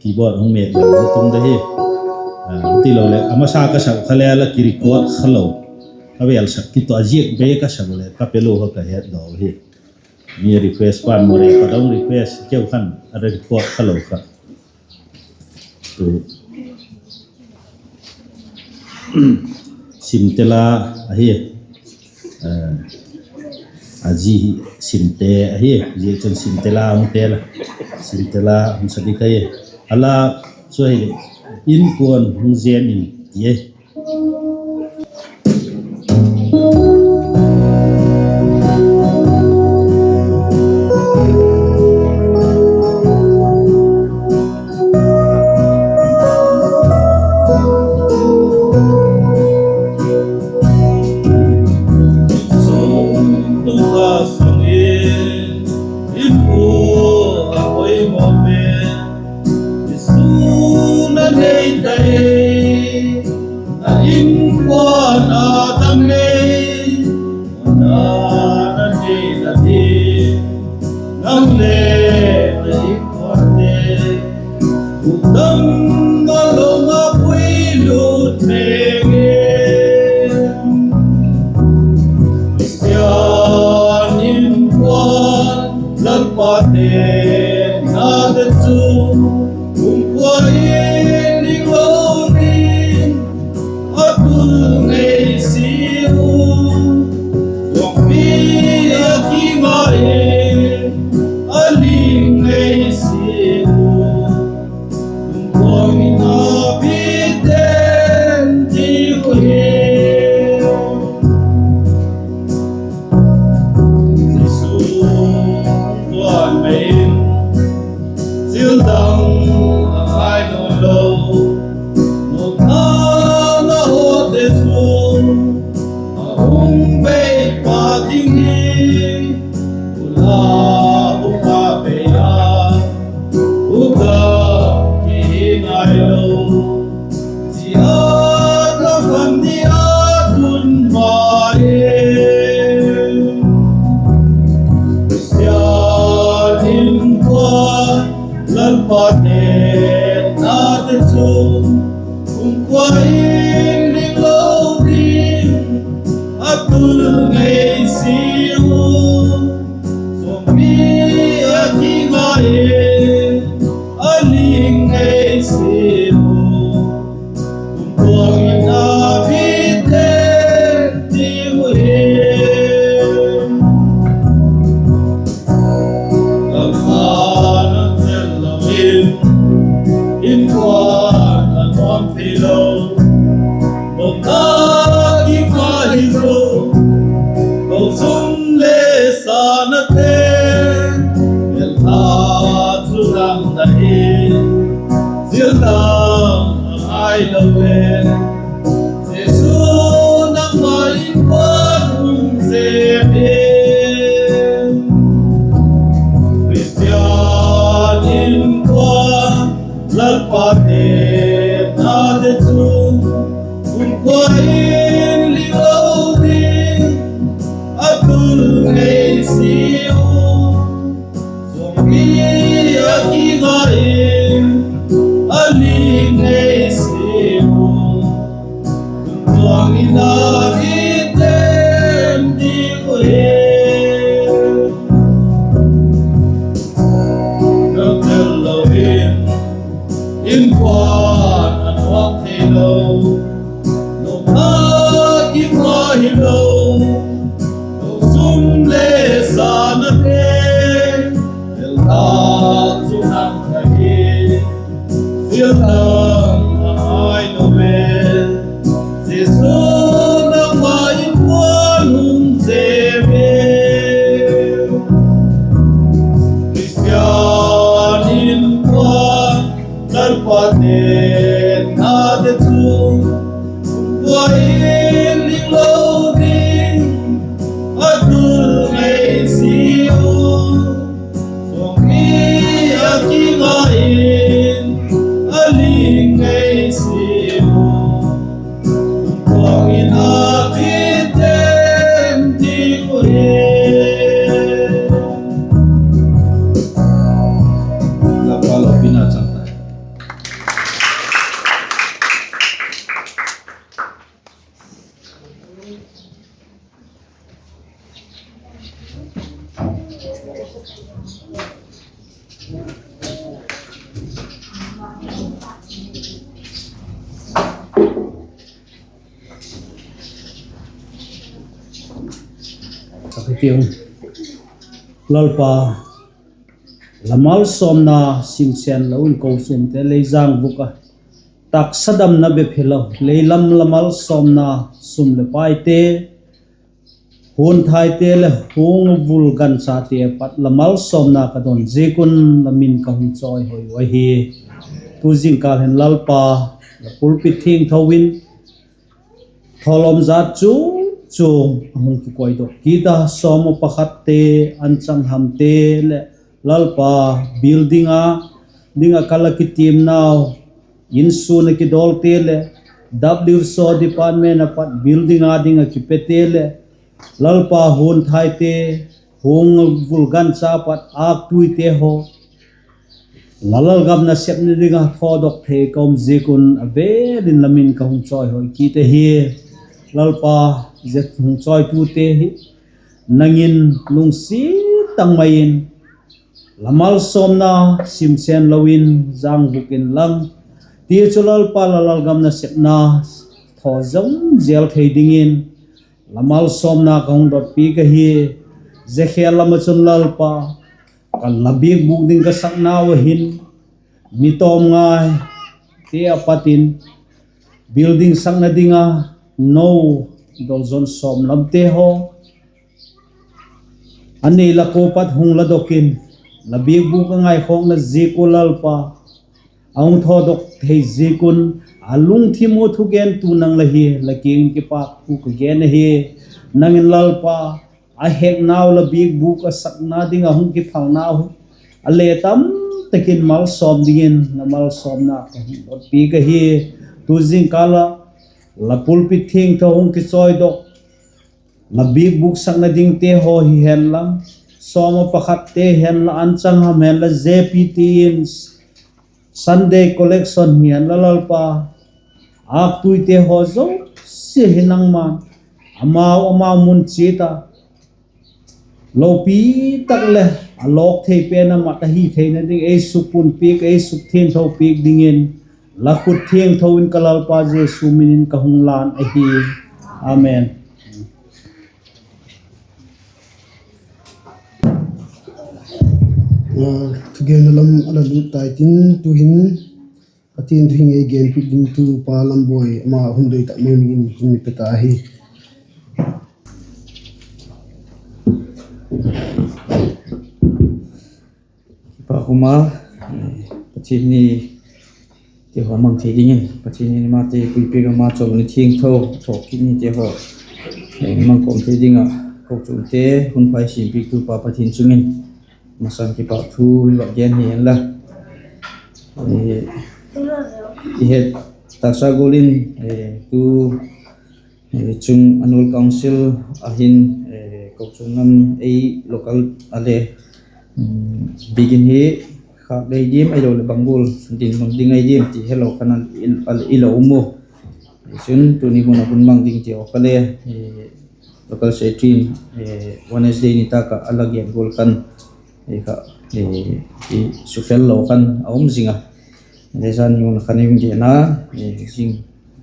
keyboard hung mêk lo tung da hi. Ah, ti lo leh, a masa ka sak kha le la ki record kha lo. Ka vêl sak kit tawh a ziak be ka sak leh ka pe lo kha ka het daw hi. Mi request pan mo re ka dong request keu khan a record kha lo kha. Tu Simtela ahi. Eh, a zi hi Simte ahi. Zi chun Simtela hung tel a. Simtela hung sa dik ahi. A la chu ahi le, Inkuan hung zen in ti ahi. Nang le na inkuante, hukdamna lo ma pui lut meng e. Khristian inkuan, Lalpa têknate chu, kumkhua in ling lo ding a tul ngei si u. Zuangpi a kingai in a ling ngei si u. Kumkhua in a bit den ding uhi. Jesu zuan mai in, zil dang a ngai nawn lo, nopna na hote chu a hung bei pa ding hi. Ula upa bei a, upa ki ngai lo, zia ka van ni a tun mai e. Khristian inkuan, Lalpa têknate chu, kumkhua in ling lo ding a tul ngei si u. Zuangpi a kingai in a ling ngei si u. Kumkhua in a bit den ding uhi. Lalpa nang tel lo in, inkuan a nuam thei lo, nopna ki ngai lo, lo sum le sanate, el a chu nang na hi, zil dang a ngai lo e. Jesu nangma inkuan hung zep in. Khristian inkuan, Lalpa têknate chu, kumkhua in ling lo ding a tul ngei si u. Zuangpi a kingai in a ling ngei si u. Kumkhua in a bit den ding uhi. Nang tel lo in, inkuan a nuam thei lo, nopna ki ngai lo, lo sum le sanate, el a chu nang na hi, zil dang a ngai lo e. Jesu nangma inkuan hung zep in. Khristian inkuan, Lalpa têknate chu, kumkhua in ling lo ding a tul ngei si u. Zuangpi a kingai in a ling ngei si u. Kumkhua in a bit den ding uhi. Lalpa lopina chang ta. Lalpa, la malsawmna simsen lo in kochuamte lei zang vuk a, taksa damna bep hilo, lei lam la malsawmna sum leh paite, hunthaite leh hung vul ganchate pat la malsawmna ka don ziak un la min ka hung chawihoi uh ahi. Tu zingkal hin Lalpa, la pulpit thiangtho in thawlawm zat chu chu a hung kikoidok kit a, sawm pakhatte, anchanhamte leh Lalpa, building a ding ah ka la kitiamnau, insung a kidawlte leh W S O department a pat building a ding ah kipete leh Lalpa, hunthaite, Hung vul gancha pat âktuite haw, la lalgam nasepna ding ah thawdok thei ka um ziak un a vêl in la min ka hung chawihoi kit ahi. Lalpa, zia hung chawitute hi nang in lungsiat tak mai in la malsawmna simsen lo in zang vuk inlang, tichun Lalpa, la lalgam nasepna thaw zom zel thei dingin la malsawmna ka hung dot piak ahi. Zia khêl lam ah chun Lalpa, ka la biakbûk ding ka saknau ah hin mi tawm ngaite a pat in building sakna ding a no dol zon sawm lamte haw, a nei lak ua pat hung la dok in, la biakbûk a ngaikhawkna ziak ua Lalpa, a hung thawdok thei ziak un a lungthim ua thugentu nang la hi, la kiang in kipâk thu ka gen ahi. Nang in Lalpa, a heknau la biakbûk a sakna ding ah hung kiphalnau hi a le tam tak in malsawm dingin la malsawmna ka hung dot piak ahi. Tu zingkal ah la pulpit thiangtho hung kichawidok, la biakbûk sakna dingte haw hi hen la, sawm ah pakhatte hen la, anchang ham hen la, zepite in Sunday collection hi hen la Lalpa, âktuite haw zosia hi nangma'n amau amau mun chiat ah lopi tak leh a lawk thei pen a mat ahi theina ding ei sukpun piak, ei sukthiangtho piak dingin la khut thiangtho in ka Lalpa Jesu min in ka hung lân ahi. Amen. Thugenna lam a la lut tai tin, tu'hin Pathian thu hing ei genpiak ding tu Pa Lambuai ama hun doi tak mai dingin hun i pe ta hi. Kipak um a, Pathian ni ti haw mang thei dingin Pathian in amate puipiak ama chawlni thiangtho thawkkit ni ti haw mang kawm thei ding ah, kochuamte hun phai siampiaktu Pa Pathian chung in masan kipak thu i vak gen hi hen la. I het taksa gual in, tu chung annual council a hin, kochuam lam ei local a le, biakin hi khâk dei diam ahiloleh bang gual dinmun ding ahi diam ti helo khan i la um u. Chun tuni hun a hun mang ding ti haw kha le, local secretary in Wednesday nitâk ah a la gen gual khan, kha, sufel lo khan a um zing a. Le zan ni hun khan i hung gen a, zing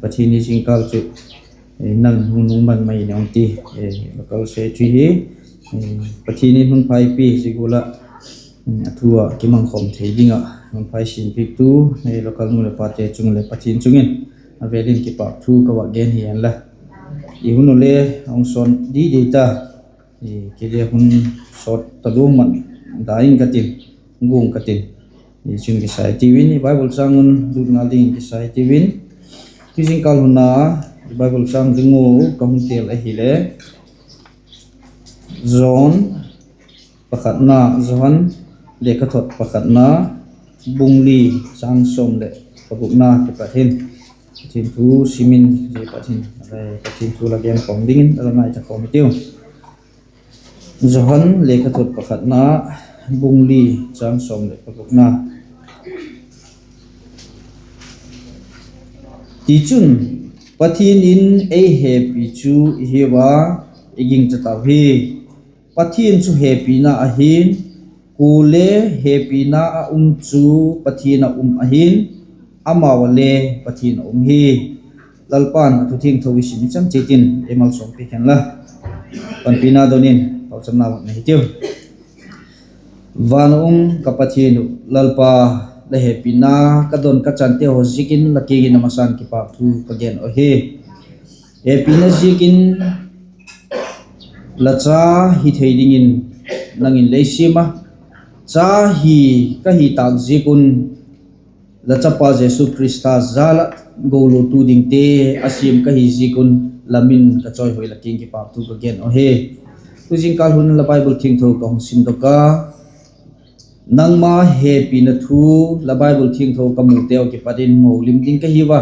Pathian ni zingkâl chu nang nunung man mai in a hung ti, local secretary hi Pathian in hun phaipi zia gual ah a thu ah kimangkhawm thei ding ah hun phai siampiaktu local nu leh pate chung leh Pathian chung in a vêl in kipak thu ka vak gen hi hen la. I hun u le a hung sawt di di ta, kei le hun sawt ta luang man da ing ka tin, guang ka tin. Chun kisai tiu in i Bible châng un lut ngal dingin kisai tiu in, tu zingkâl hun a i Bible châng ding u ka hung têl ahile Johan pakhatna, Johan lekhathot pakhatna, bung li, châng sawm leh pagukna kipat hin Pathian thu sim in, zia pat hin Pathian thu la gen khawm dingin la ngai ta khawm i tiu. Johan lekhathot pakhatna, bung li, châng sawm leh pagukna. Tichun, Pathian in ei hepi chu i hiu a, i gingcha tau hi. Pathian chu hepina ahi'n, kuale hepina a um chu Pathian ah um ahi'n, amau ah le Pathian a um hi. Lalpa'n a thu thiangtho i sim i chan chiat in ei malsawmpiak hen la. Panpina don in pauchapna vak nei hitiu. Van a um ka Pathian uh, Lalpa, la hepina ka don ka chante haw ziakin la kiang in a masan kipak thu ka gen uh ahi. Hepina ziakin la cha hi thei dingin nang in lei siam a, cha hi ka hi tâk ziak un la chapa Jesu Khrista jal ah golotu dingte a siam ka hi ziak un la min ka chawihoi, la kiang kipak thu ka gen uh ahi. Tu zingkâl hun la Bible thiangtho ka hung simdok a, nangma hepina thu la Bible thiangtho ka muteu kipat in ngolim ding ka hiu a,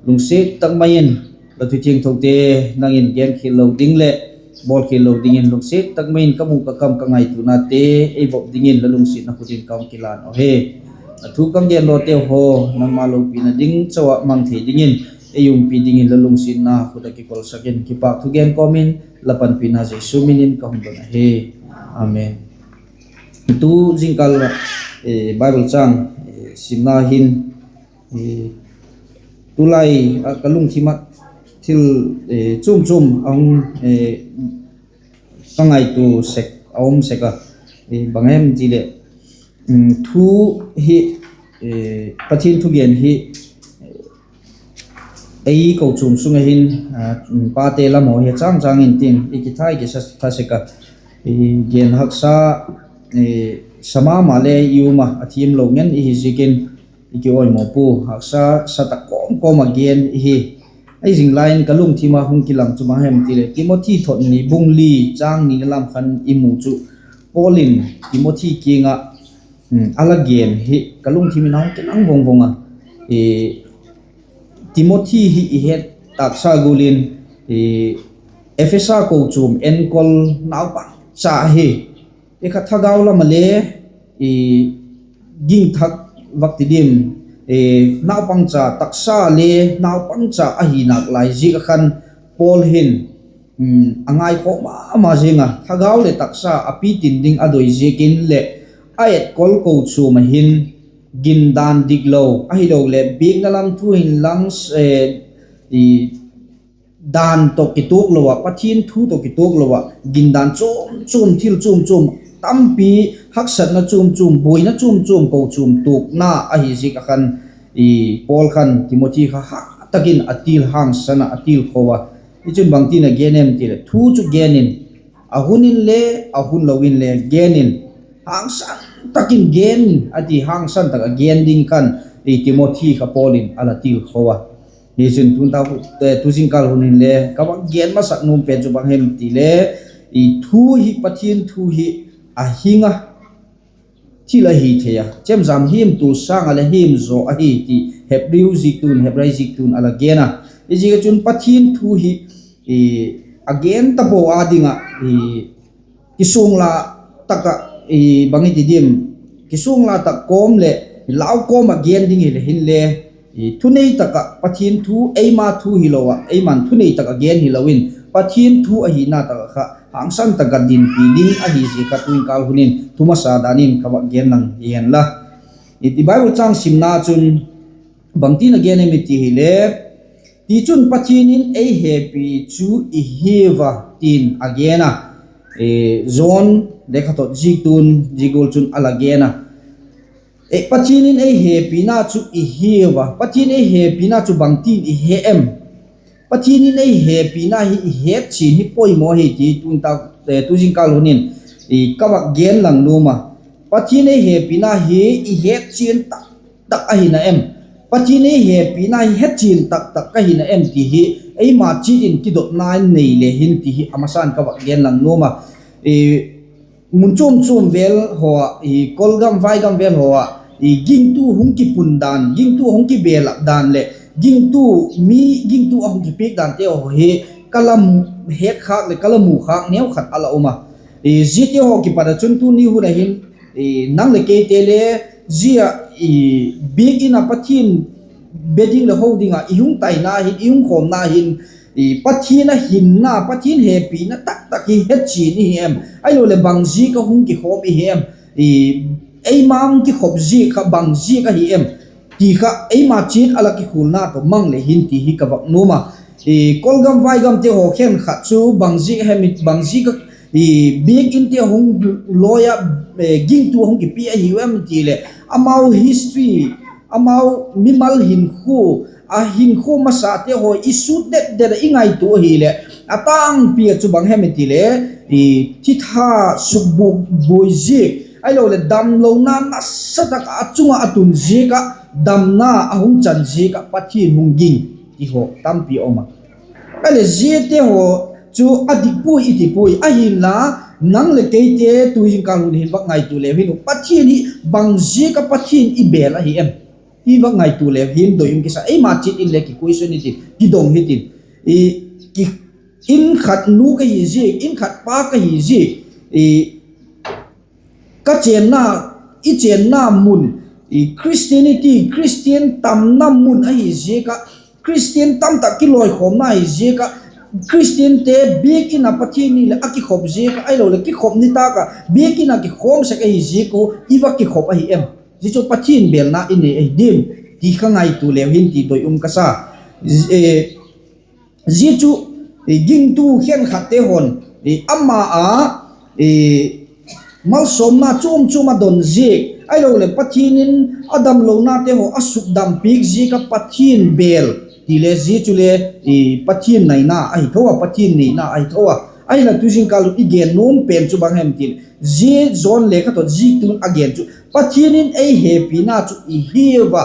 lungsiat tak mai in la thu thiangthote nang in genkhial lo ding leh bawlkhial lo dingin lungsiat tak mai in ka mu ka kam ka ngaituanate ei vop dingin la lungsiatna khut in ka hung kilan uh hi. A thu ka gen lawte haw nangma lopina ding chau ah mang thei dingin ei umpi dingin la lungsiatna khut ah kikolsak in, kipâk thugen kawm in la panpina Jesu min in ka hung don ahi. Amen. Tu zingkal Bible châng simna hin, tulai ah ka lungthim ah thil chuam chuam a hung ka ngaitua sek a um sek a, bang hem ti leh, thu hi, Pathian thugen hi ei kochuam sung ah hin, pate lam haw hi a châng châng in tin i kitha i kisa tha sek a, gen haksa sa ma ma le i um a, a thiamlo ngen i hi ziakin i kiawimaw pua, haksa sa tak kawm kawm ah gen i hi. Ahi zing lai in ka lungthim ah hung kilang chu bang hem ti leh Timothy thot ni bung li châng nina lam khan i mu chu Paul in Timothy kiang ah a la gen hi ka lungthim in a hung kilang vang vang a. Timothy hi i het tâksa gual in Ephesa kochuam enkol naupangcha hi, i kha thagau lam ah le gingthak vak ti diam, naupangcha taksa le naupangcha ahi nâk lai ziak ah khan Paul hin a ngaikhawk ma ma zing a, thagau leh taksa a pitin ding a doi ziakin leh a etkol kochuam ah hin gindan diklo ahiloleh biakna lam thu hin lang dan tawh kituak lo ah, Pathian thu tawh kituak lo ah gindan chuam chuam, thil chuam chuam, tampi haksatna chuam chuam, buaina chuam chuam kochuam tuakna ahi ziak ah khan Paul khan Timothy kha hât tak in a til hangsan ah, a tilkho a. Hichun bangtin a gen em ti leh thu chu gen in, a hun in le a hun lo in le gen in, hangsan tak in gen a ti, hangsan tak ah gen ding khan Timothy kha Paul in a la tilkho a. Hichun tu zingkal hun in le ka vak gen masak nuam pen chu bang hem ti le, thu hi, Pathian thu hi a hing a, thil ahi thei a, chemjam hiamtu sâng ah le hiam zaw ahi ti Hebrai ziaktu'n, Hebrai ziaktu'n a la gen a. Hiziak ah chun Pathian thu hi a gen tapo â ding ah kisuangla tak ah, bang i ti diam, kisuangla tak kawm leh lau kawm ah gen ding hile hinle, thunei tak ah Pathian thu, eima thu hilo ah, eima'n thunei tak ah gen hilo in, Pathian thu ahina tak ah kha hangsan tak ah dinpi ding ahi zia kha tu zingkal hun in thu masa dan in ka vak gen lang hi hen la. I Bible châng simna chun bangtin a gen em i ti hile, tichun Pathian in ei hepi chu i hiu a, tin a gen a. John lekhathot ziaktu'n zia gual chun a la gen a. Pathian in ei hepina chu i hiu a, Pathian ei hepina chu bangtin i he em? Pathian in ei hepina hi i hetchian hi poimaw hi ti tu zingkal hun in ka vak gen lang nuam a. Pathian ei hepina hi i hetchian tak tak ahina em? Pathian ei hepina hi hetchian tak tak ka hina em ti hi eima chiat in kidotna in nei le hin ti hi a masa'n ka vak gen lang nuam a. Mun chuam chuam vel haw ah, kol gam vai gam vel haw ah, gingtu hung kipun dan, gingtu hung kibelap dan leh gingtu, mi gingtu a hung kipiak dante haw hi ka la hetkhâk leh ka la mukhâk neu khat a la um a. Ziate haw kipat ah chun tuni hun ah hin nang leh keite le zia biak in ah Pathian be ding leh ho ding ah i hung taina hin, i hung khawmna hin, Pathian a hinna, Pathian hepina tak tak hi hetchian i hi em? Ahiloleh bang ziak a hung kikhawm i hi em? Eima hung kikhop ziak kha bang ziak ahi em? ti kha eima chiat a la kikhualna tawh mang le hin ti hi ka vak nuam a. Kol gam vai gamte haw khenkhat chu bang ziak hem, bang ziak a biak inte hung lawi ah, gingtu hung kipi ahiu em ti leh, amau history, amau mimal hinkhua, a hinkhua masate haw i sut det det ah i ngaitua ahileh, a tângpi ah chu bang hem i ti le, thitha sukbuak buai ziak, ahiloleh damlona nasa tak ah a chung ah a tun ziak ah, damna a hung chan ziak ah Pathian hung ging ti haw tampi a um a. Ahileh ziate haw chu a dik puai i ti puai, ahinla nang leh keite tu zingkal hun hin vak ngaitua leu hin, Pathian hi bang ziak ah Pathian i bel ahi em? I vak ngaitua leu hin doi um kisa, eima chiat in le ki question hitin, kidong hitin, ki In khat nu ka hi ziak, in khat pa ka hi ziak, ka chênna, i chênna mun, Christianity, Christian tamna mun ahi ziak ah, Christian tamtak kilawikhawmna hi ziak ah, Christiante biakin ah Pathian ni leh a kikhop ziak ah, ahiloleh kikhop nitâk ah biakin ah kikhawm sek ahi ziak uh i va kikhop ahi em? Zia chu Pathian bêlna i nei ahi diam ti kha ngaitua leu hin ti doi um ka sa. Zia chu gingtu khenkhatte haw'n ama a malsawmna chuam chuam a don ziak, ahiloleh Pathian in a damlonate haw a sukdampiak ziak ah Pathian bêl ti le, zia chule Pathian naina ahi tho a, Pathian neina ahi tho a. Ahinla tu zingkal hun i gen nuam pen chu bang hem ti leh, zia John lekhathot ziaktu'n a gen chu Pathian in ei hepina chu i hiu a,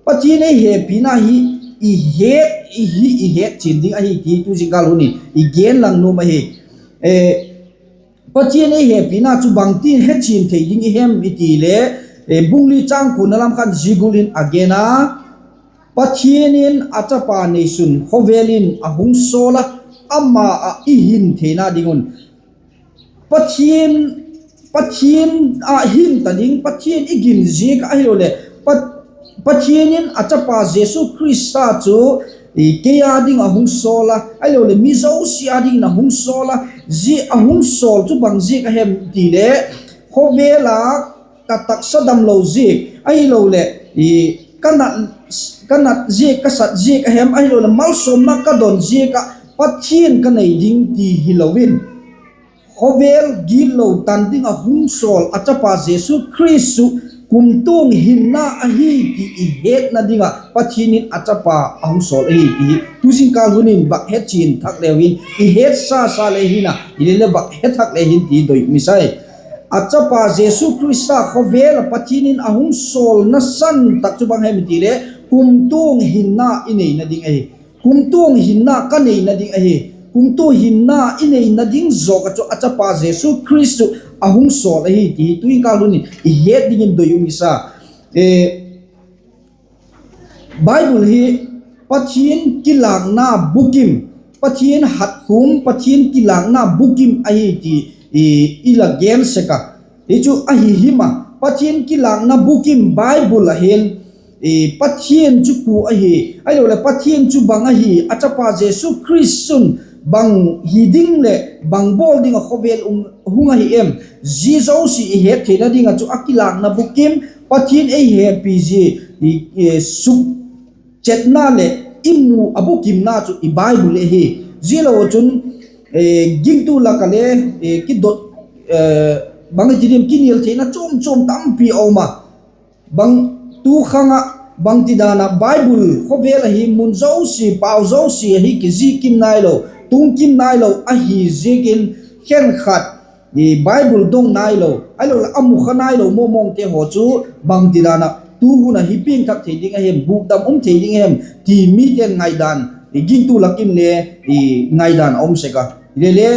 Pathian ei hepina hi i het, i hi i het chian ding ahi ti tu zingkal hun in i gen lang nuam ahi. Pathian ei hepina chu bangtin hechian thei ding i hem i ti le, bung li châng kuana lam khan zia gual in a gen a, Pathian in a chapa neisun khawvel in a hung sawl a, ama ah i hin theina ding un. Pathian, Pathian ah hin ta ding, Pathian i gin ziak ah ahiloleh, Pathian in a chapa Jesu Khrista chu kei â ding ah hung sawl a, ahiloleh mi zosia â dingin a hung sawl a, zia a hung sawl chu bang ziak a hem ti le, khawvel a ka taksa damlo ziak, ahiloleh ka nat ziak, ka sat ziak a hem, ahiloleh malsawmna ka don ziak ah Pathian ka nei ding ti hilo in, khawvel gitlo tan ding ah hung sawl a chapa Jesu Khrist chu kumtuang hinna ahi ti i hetna ding ah Pathian in a chapa a hung sawl ahi ti hi tu zingkal hun in vak hechian thak leu in, i hetsa sa le hin a, i le le vak he thak le hin ti doi um i sai. A chapa Jesu Khrista khawvel ah Pathian in a hung sawlna san tak chu bang hem i ti le, kumtuang hinna i neina ding ahi. Kumtuang hinna ka neina ding ahi. Kumtuang hinna i neina ding zawk ah chu a chapa Jesu Khrist chu a hung sawl ahi ti hi tu zingkal hun in i het dingin doi um i sa. Bible hi Pathian kilâkna bukim, Pathian hatkhum, Pathian kilâkna bukim ahi ti i la gen sek a. Hi chu ahi him a, Pathian kilâkna bukim Bible ah hin Pathian chu kua ahi, ahiloleh Pathian chu bang ahi, a chapa Jesu Khrist chun bang hi ding leh bang bawl ding ah khawvel um hung ahi em, zia zosia i het theina ding ah chu a kilâkna bukim, Pathian ei hepi zia, sukchetna leh i mu a bukimna chu i Bible ahi. Zia lo ah chun gingtu lak ah le kidot, bang i ti diam, kinial theina chuam chuam tampi a um a. Bang tu khang ah bangtidan ah Bible khawvel ahi mun zosia, pau zosia ahi kizik kim nailo, tung kim nailo ahi ziakin khenkhat Bible dong nailo, ahiloleh a mu kha nailo mawngmawngte haw chu bangtidan ah tu hun ah hi piangthak thei ding a hem, bukdam um thei ding a hem ti mite'n ngaidan, gingtu lak in le ngaidan a um sek a. Hilele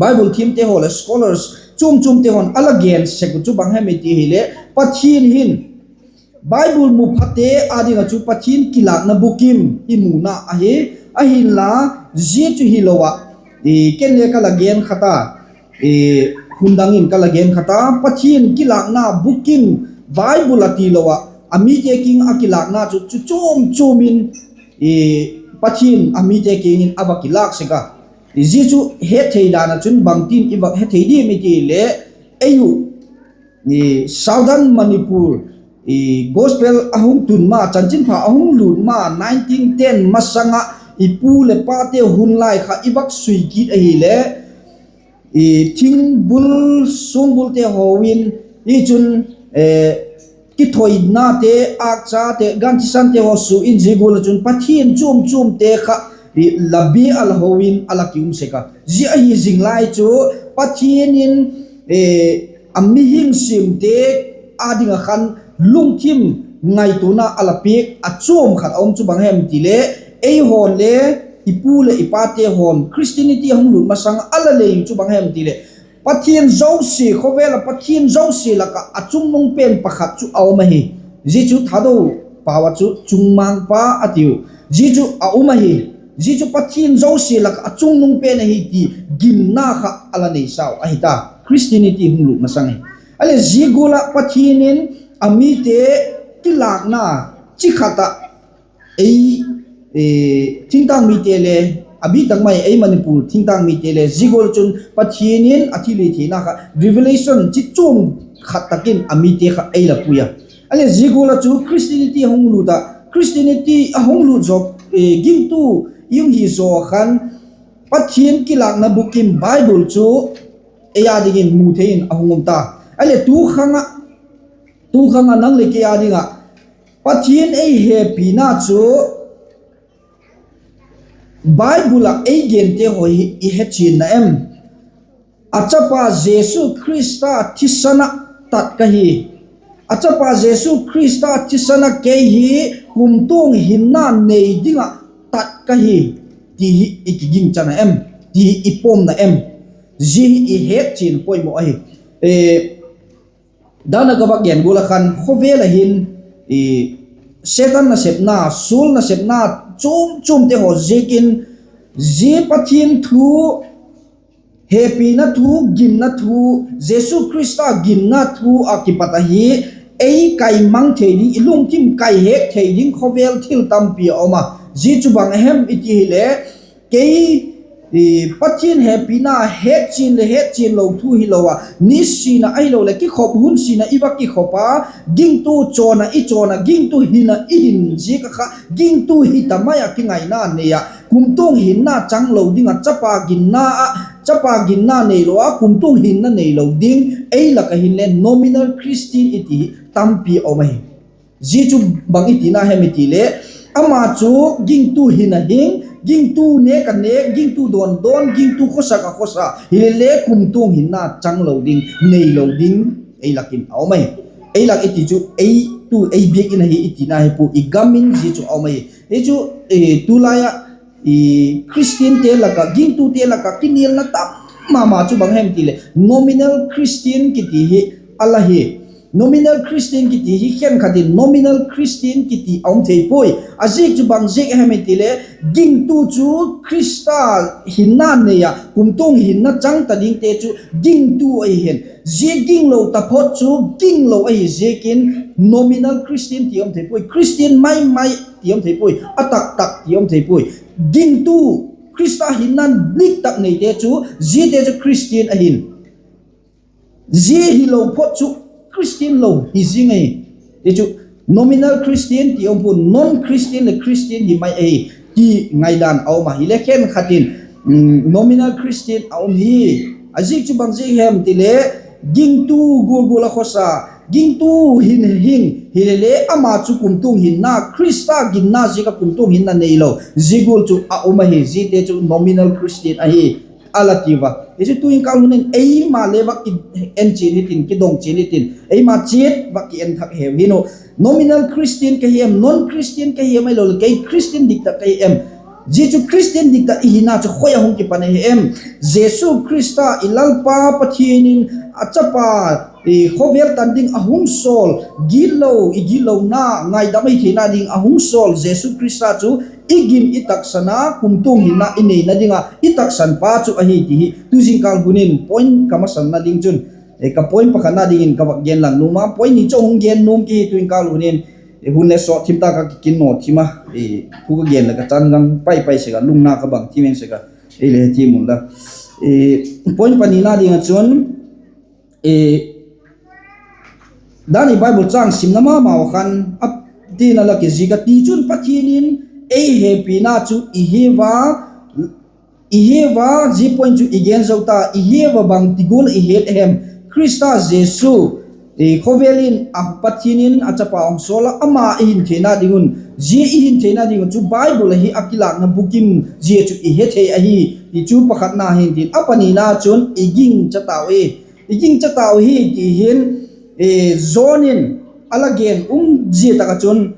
Bible thiamte haw leh scholars chuam chuamte haw'n a la gen sek uh chu bang hem i ti hileh, Pathian hin Bible mu phate â ding ah chu Pathian kilâkna bukim i muna ahi. Ahinla, zia chu hilo ah, ken le ka la gen kha ta, hun dang in ka la gen kha ta, Pathian kilâkna bukim Bible a tilo ah a mite kiang a kilâkna chu chu chuam chuam in Pathian a mite kiang in a va kilâk sek a. Zia chu hetthei dan ah chun bangtin i va hethei diam i ti leh, ei u Southern Manipur gospel a hung tun ma, chanchinpha a hung lût ma nineteen ten masang ah i pu leh pate hun lai kha i vak sui kit ahile, thingbul suangbulte haw in, i chun kithoinate, âkchate, gan thisante haw sua in zia gual ah chun Pathian chuam chuamte kha la bia a la ho in a la ki um sek a. Zia ahi zing lai chu Pathian in a mihing siamte â ding ah khan lungthim ngaituana a la piak a chuam khat a um chu bang hem ti leh, eihaw'n le i pu leh i pate haw'n Christianity a hung lût masang a la lei chu bang hem ti leh, Pathian zosia, khawvel ah Pathian zosia lak ah a chungnung pen pakhat chu a um ahi. Zia chu Thadou pau ah chu chungmangpa a tiu. Zia chu a um ahi. Zia chu Pathian zosia lak ah a chungnung pen ahi ti ginna kha a la neisau ahi ta, Christianity hung lut masang hi. A leh zia gual ah Pathian in a mite kilâkna chi khat ah ei, thingtâng mite le, a bî tak mai ei Manipur thingtâng mite le zia gual ah chun Pathian in a thilhitheina kha revelation chi chuam khat tak in a mite kha ei la pui a. A leh zia gual ah chu Christianity a hung lut ah, Christianity a hung lut zawk, gingtu i hung hi zaw khan Pathian kilâkna bukim Bible chu ei â dingin mu thei in a hung um ta. A leh tu khang ah, tu khang ah nang leh kei â ding ah Pathian ei hepina chu Bible ah ei gente haw hi i hechian na em? A chapa Jesu Khrista thisan ah tat ka hi, a chapa Jesu Khrista thisan ah kei hi kumtuang hinna nei ding ah tat ka hi, ti hi i kiging chan a em? Ti hi i pom na em? Zia hi i hetchian poimaw ahi. Dan ah ka vak gen gual ah khan khawvel ah hin Setan nasepna, sual nasepna chuam chuamte haw ziakin, zia Pathian thu, hepina thu, ginna thu, Jesu Khrista ginna thu ah kipat ahi, ei kai mang thei ding, i lungthim kai hek thei ding khawvel thil tampi a um a. Zia chu bang a hem i ti hile, kei Pathian hepina hetchian leh hetchian lo thu hilo a, nisin ah ahiloleh kikhop hun sin ah i va kikhop a, gingtu chawn ah i chawn ah, gingtu hin ah i hin ziak ah kha, gingtu hi ta mai ah kingaina nei ah kumtuang hinna chang lo ding ah chapa ginna ah, chapa ginna neilo ah kumtuang hinna neilo ding ei lak ah hinle nominal Christian i ti hi tampi a um ahi. Zia chu bang i tina hem i ti le, ama chu gingtu hin a hing, gingtu nêk a nêk, gingtu dawn dawn, gingtu khawsak a khawsa, hile le kumtuang hinna chang lo ding, neilo ding ei lak in a um ahi. Ei lak i ti chu ei tu ei biak in ahi i tina hi pua, i gam in zia chu a um ahi. Hi chu tulai ah Christiante lak ah, gingtute lak ah kinialna tam ma ma chu bang hem ti leh nominal Christian kiti hi a la hi. Nominal Christian kiti hi khenkhat in nominal Christian kiti a um thei puai. A ziak chu bang ziak hem i ti leh, gingtu chu Khrista hinna nei ah kumtuang hinna chang ta dingte chu gingtu ahi hen, zia ginglo taphot chu ginglo ahi ziakin nominal Christian ti um thei puai, Christian mai mai ti um thei puai, a tak tak ti um thei puai. Gingtu, Khrista hinna dik tak neite chu, ziate chu Christian ahin. Zia hilo phot chu Christian lo hi zing ahi. Hi chu nominal Christian ti um pua, non-Christian leh Christian hi mai ahi ti ngaidan a um a, hile khenkhat in nominal Christian a um hi. A ziak chu bang ziak hem ti leh, gingtu gual gual a khawsa, gingtu hin hing, hile le ama chu kumtuang hinna, Khrista ginna ziak ah kumtuang hinna neilo, zia gual chu a um ahi, ziate chu nominal Christian ahi, a la tiu a. Hi chu tu'hin kâl hun in eima le vak ki en chian hitin, kidong chian hitin, eima chiat vak ki en thak heu hin u. Nominal Christian ka hi em, non-Christian ka hi em, ahiloleh kei Christian dik tak ka hi em? Zia chu Christian dik tak i hina chu khoi ah hung kipan ahi em? Jesu Khrista i Lalpa Pathian in a chapa khawvel tan ding a hung sawl, gitlo, i gitlona ngaidam ahi theina ding a hung sawl Jesu Khrista chu i gin i taksan a kumtuang hinna i neina ding ah i taksanpa chu ahi ti hi tu zingkâl hun in point ka masanna ding chun, ka point pakhatna dingin ka vak gen lang nuam a, point ni chu hung gen nuam ki hi tu'hin kâl hun in, hun le sawt thim tak ah ka kikin naw thim a, thu ka gen leh ka chan lang pai pai sek a, lungna ka bang thim en sek a, ei le thim unla. Point panina ding ah chun, dan i Bible châng simna ma mau khan a tina la kizik a, tichun Pathian in ei hepina chu i hiu a, i hiu a, zia point chu i gen zo ta, i hiu a bangti gual i het a hem? Khrista Jesu khawvel in a Pathian in a chapa hung sawl a, ama i hin theina ding un, zia i hin theina ding uh chu Bible ahi a kilâkna bukim zia chu i he thei ahi, ti chu pakhatna hin tin, a panina chun i gingcha tau hi, i gingcha tau hi ti hin, John in a la gen um zia tak ah chun,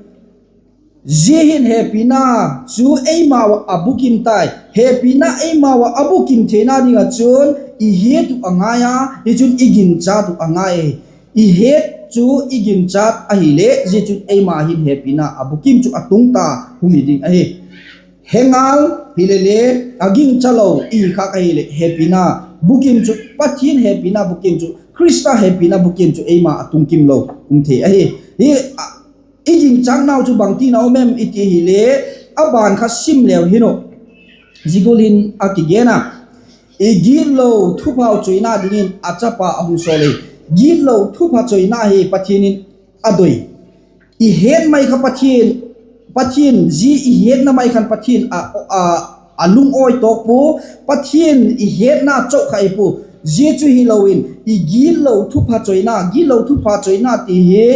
zia hin hepina chu eimau ah a bukim tai. Hepina eimau ah a bukim theina ding ah chun i hiat uh a ngai a, hi chun i ginchat uh a ngai ahi. I het chu i ginchat ahileh zia chun eima hin hepina a bukim chu a tung ta hung hi ding ahi. he ngal hile le, a gingcha lo i hi khâk ahileh, hepina bukim chu, Pathian hepina bukim chu, Khrista hepina bukim chu eima a tung kim lo um thei ahi. Hi, i gingchâknau chu bangtin a um em i ti hile, a ban kha sim leu hin uh, zia gual in a kigen a, i gitlo thupha choina dingin a chapa a hung sawl hi. Gitlo thupha choina hi Pathian in a doi. I het mai kha Pathian, Pathian zia i hetna mai khan Pathian a, a, a lungawi tawk pua, Pathian i hetna chauh kha i pua. Zia chu hilo in i gitlo thupha choina, gitlo thupha choina ti hi,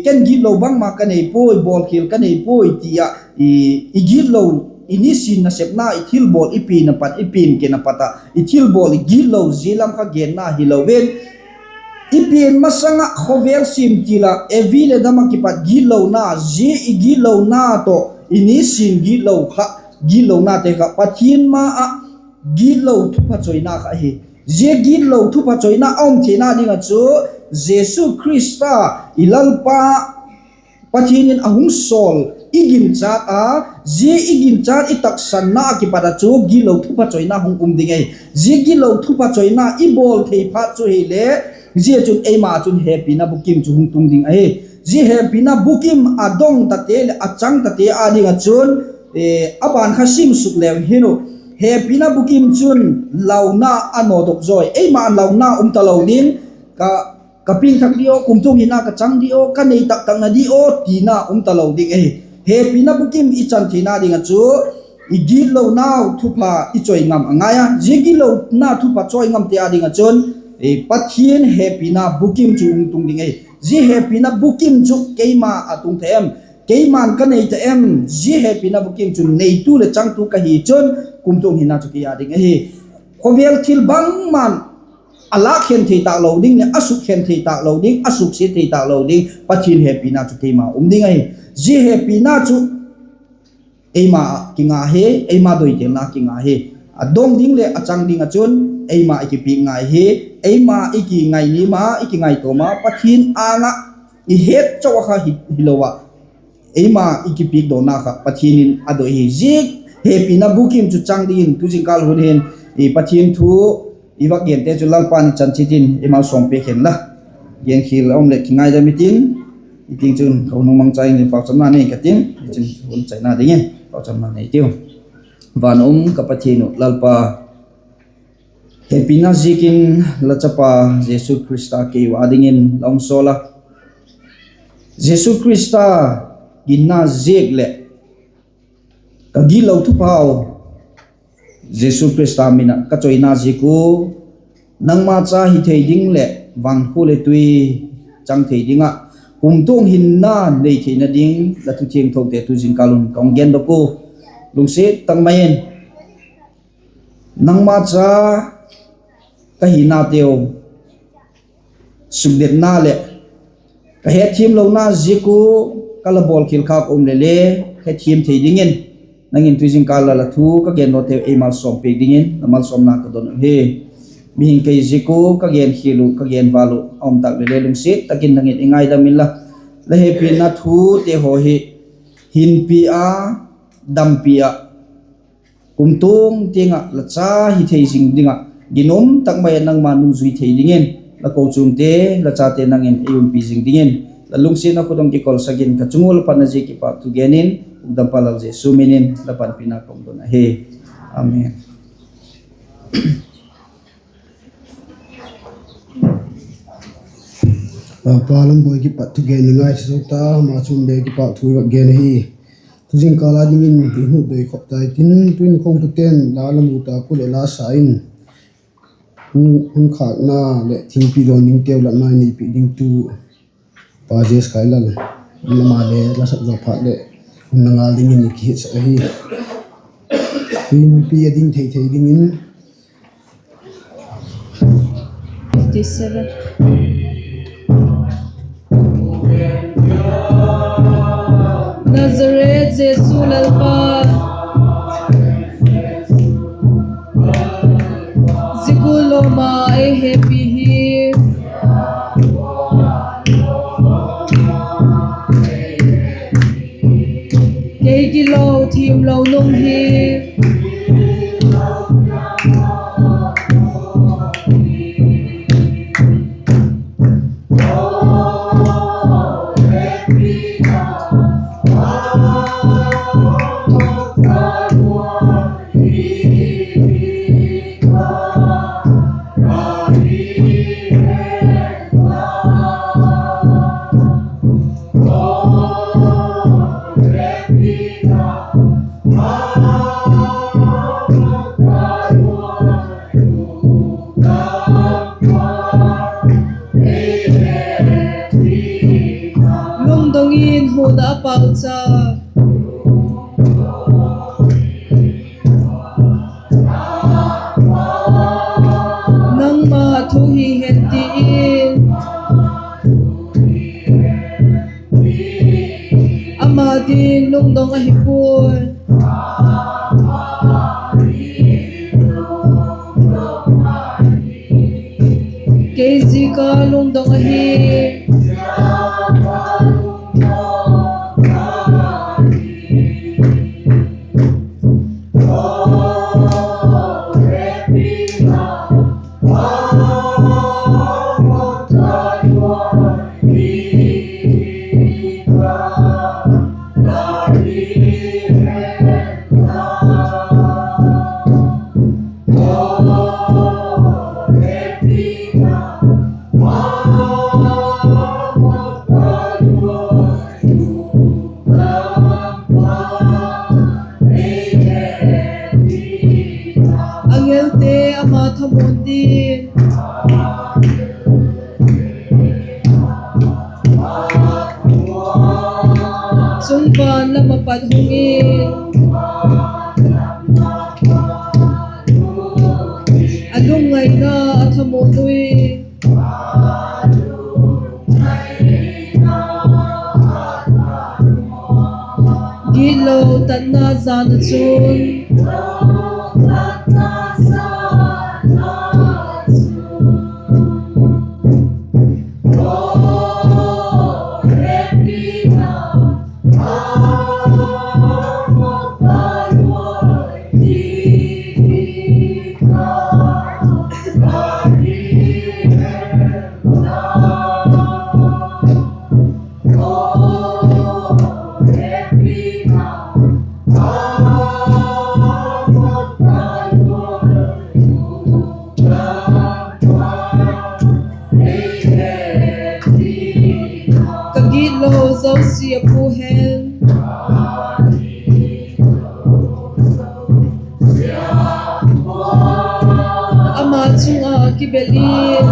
ken gitlo bangma ka nei puai, bawlkhial ka nei puai ti ah, i gitlo, i nisin nasepna, i thilbawl, i pian a pat, i pian ken a pat ah i thilbawl, i gitlo zia lam kha genna hilo in, i pian masang ah khawvel sim til ah Evi leh Adam ah kipat gitlona, zia i gitlona tawh i nisin gitlo kha, gitlonate kha Pathian ma ah gitlo thupha choina kha ahi. Zia gitlo thupha choina a um theina ding ah chu Jesu Khrista i Lalpa Pathian in a hung sawl i ginchat a, zia i ginchat i taksanna ah kipat ah chu gitlo thupha choina hung um ding ahi. Zia gitlo thupha choina i bawl thei phat chu hile, zia chun eima ah chun hepina bukim chu hung tung ding ahi. Zia hepina bukim a dong tate leh a chang tate â ding ah chun, a ban kha sim suk leu hin uh, hepina bukim chun launa a nawdok zawi, eima launa um talo ding, ka, ka piangthak di aw, kumtuang hinna ka chang di aw, ka nei taktakna di aw tina um talo ding ahi. Hepina bukim i chan theina ding ah chu i gitlonau thupha i chawi ngam a ngai a. Zia gitlona thupha chawi ngamte â ding ah chun Pathian hepina bukim chu hung tung ding ahi. Zia hepina bukim chu keima a tung ta em? Keima'n ka nei ta em? Zia hepina bukim chu neitu leh changtu ka hi chun kumtuang hinna chu kei â ding ahi. Khawvel thil bangma'n a lâk khen thei tâk lo ding leh a suk khen thei tâk lo ding, a suksiat thei tâk lo ding Pathian hepina chu keima um ding ahi. Zia hepina chu eima ah kinga hi, eima doitelna kinga hi. A dong ding leh a chang ding ah chun eima i kipiak ngai hi. Eima i kingai ni ma, i kingaitawm a, Pathian âng ah i het chau a kha hilo ah, eima i kipiak dawna kha Pathian in a doi hi. Zia hepina bukim chu chang dingin tu zingkâl hun hin Pathian thu i vak gente chu Lalpa'n i chan chiat in ei malsawm piak hen la. Genkhial a um leh kingaidam i tin, i tiang chun ka hun hung mangcha in pauchapna nei ka tin, i chun hun chaina dingin pauchapna nei tiu. Van um ka Pathian uh Lalpa, hepina ziakin la chapa Jesu Khrista kei ua dingin la hung sawl a, Jesu Khrista ginna ziak leh ka gitlo thuphau Jesu Khrista min ah ka chawina ziak ua, nangma cha hi thei ding leh vangkhu leh tui chang thei ding ah, kumtuang hinna nei theina ding la thu thiangthote tu zingkâl un ka hung gendok ua, lungsiat tak mai in nangma cha ka hinateu sukdetna leh ka hetthiamlona ziak ua ka la bawlkhial khâk um leh le, hetthiam thei dingin nang in tu zingkâl la la thu ka gen lawteu ei malsawm piak dingin la malsawmna ka don uhi. Mihing kei ziak ua ka genkhial uh, ka genval uh a um tâk leh le, lungsiat tak in nang in ei ngaidam inla, la hepina thute haw hi hinpi a, dampi ah, kumtuang tiang ah la cha hi thei zing ding ah ginum tak mai ah nangma nungzui thei dingin, la kochuamte, la chate nang in ei umpi zing dingin, la lungsiatna khut hung kikolsak in, ka chung ua la panna ziak kipâk thu gen in, Hukdampa Lal Jesu min in la panpina ka hung don ahi. Amen. Lalpa, Lalpa lam bawi kipat thu gen ngai sa zo ta, ama chung be kipâk thu i va gen ahi. Tu zingkâl a dingin i hut doi khop tai tin, tuin khawmpute'n la la mu ta ku leh la sa in, hun khâkna leh thingpi dawn dingteu latna i neipi ding tu Pa Jes Khailal, ama le la sak zaw phat leh hun na ngal dingin i kihetsak ahi. Tuin pi a ding thei thei dingin Nazareth Jesu Lalpa, zia gual lawm a ei hepi hi. Ei gilo thiamlo nung hi. Lungdong in hun a pauchap. Nangma thu hi hen ti in, ama ding lungdong ahi puai. Kei ziak a lungdong ahi. Angelte ama thamuan ding. Chungvan lam a pat hung in, a lungngaina a thamuan ui. Gitlo tatna jan ah chun, ka gitlo zosia pu hen. Ama chung ah kibel in,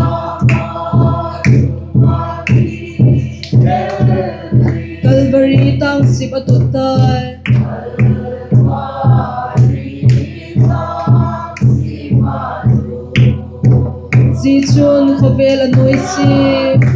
Calvary tângsip a tut tai. Zia chun khawvel a nuisia.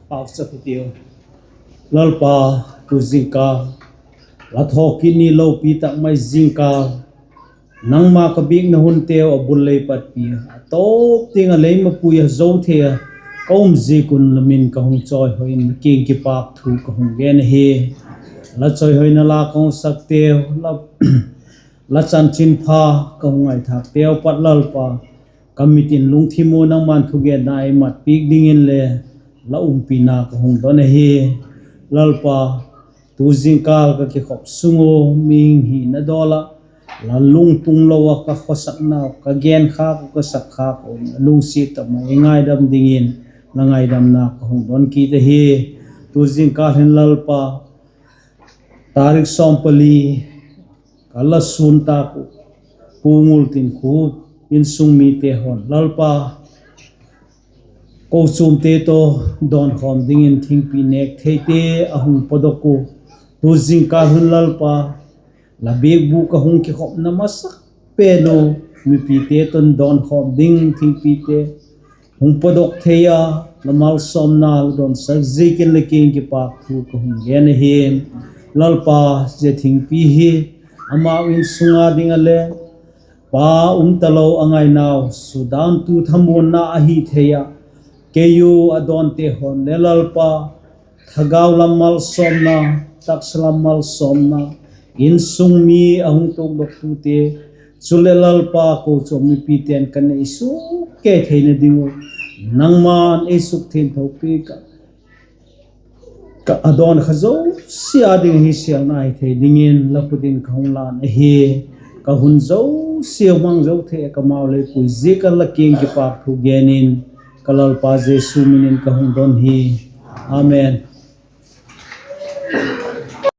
Pauchap hitiu. Lalpa, tu zingkal, la thawkit ni lopi tak mai zingkal, nangma ka biakna hunteu a bul lei patpi a, a tawp tiang a lei mapui a zo thei a ka um ziak un la min ka hung chawihoi in, la kiang kipâk thu ka hung gen ahi. La chawihoina la ka hung sakteu, la chanchinpha ka hung ngaithâkteu pat Lalpa, ka mit in lungthim u nangma'n thugenna ei matpiak dingin le la umpina ka hung don ahi. Lalpa, tu zingkal ka kikhop sung u, mihing hina dawl ah la lungtung lo ah ka khawsaknau, ka genkhâk u, ka sakkhâk u, la lungsiat tak mai ei ngaidam dingin la ngaidamna ka hung don kit ahi. Tu zingkal hin Lalpa, tarik sawm pali ka la sûn tâk uh, Pu Ngultinkhup insung mite haw'n Lalpa, kochuamte tawh dawnkhawm dingin thingpi nêk theite a hung pawtdok uh, tu zingkâl hun Lalpa, la biakbûk a hung kikhopna masak pen uh, mipite tawh dawnkhawm ding thingpite hung pawtdok thei a, la malsawmna la dawnsak ziakin la kiang kipâk thu ka hung gen ahi. Lalpa, zia thingpi hi amau insung â ding ah le pa um talo a ngainau, sudamtu thamuanna ahi thei a, kei u a dawnte haw'n le Lalpa, thagau lam malsawmna, taksa lam malsawmna, insung mi a hung tuakdoktute, chuleh Lalpa kochuam mipite'n ka nei suk kei theina ding uh, nangma'n ei sukthiangtho piak a, ka a dawn kha zosia â ding ahi sêlna hi thei dingin la khut in ka hung lân ahi. Ka hun zosiau mang zo thei a ka mau lei pui ziak a la kiang kipâk thu gen in, ka Lalpa Jesu min in ka hung don hi. Amen.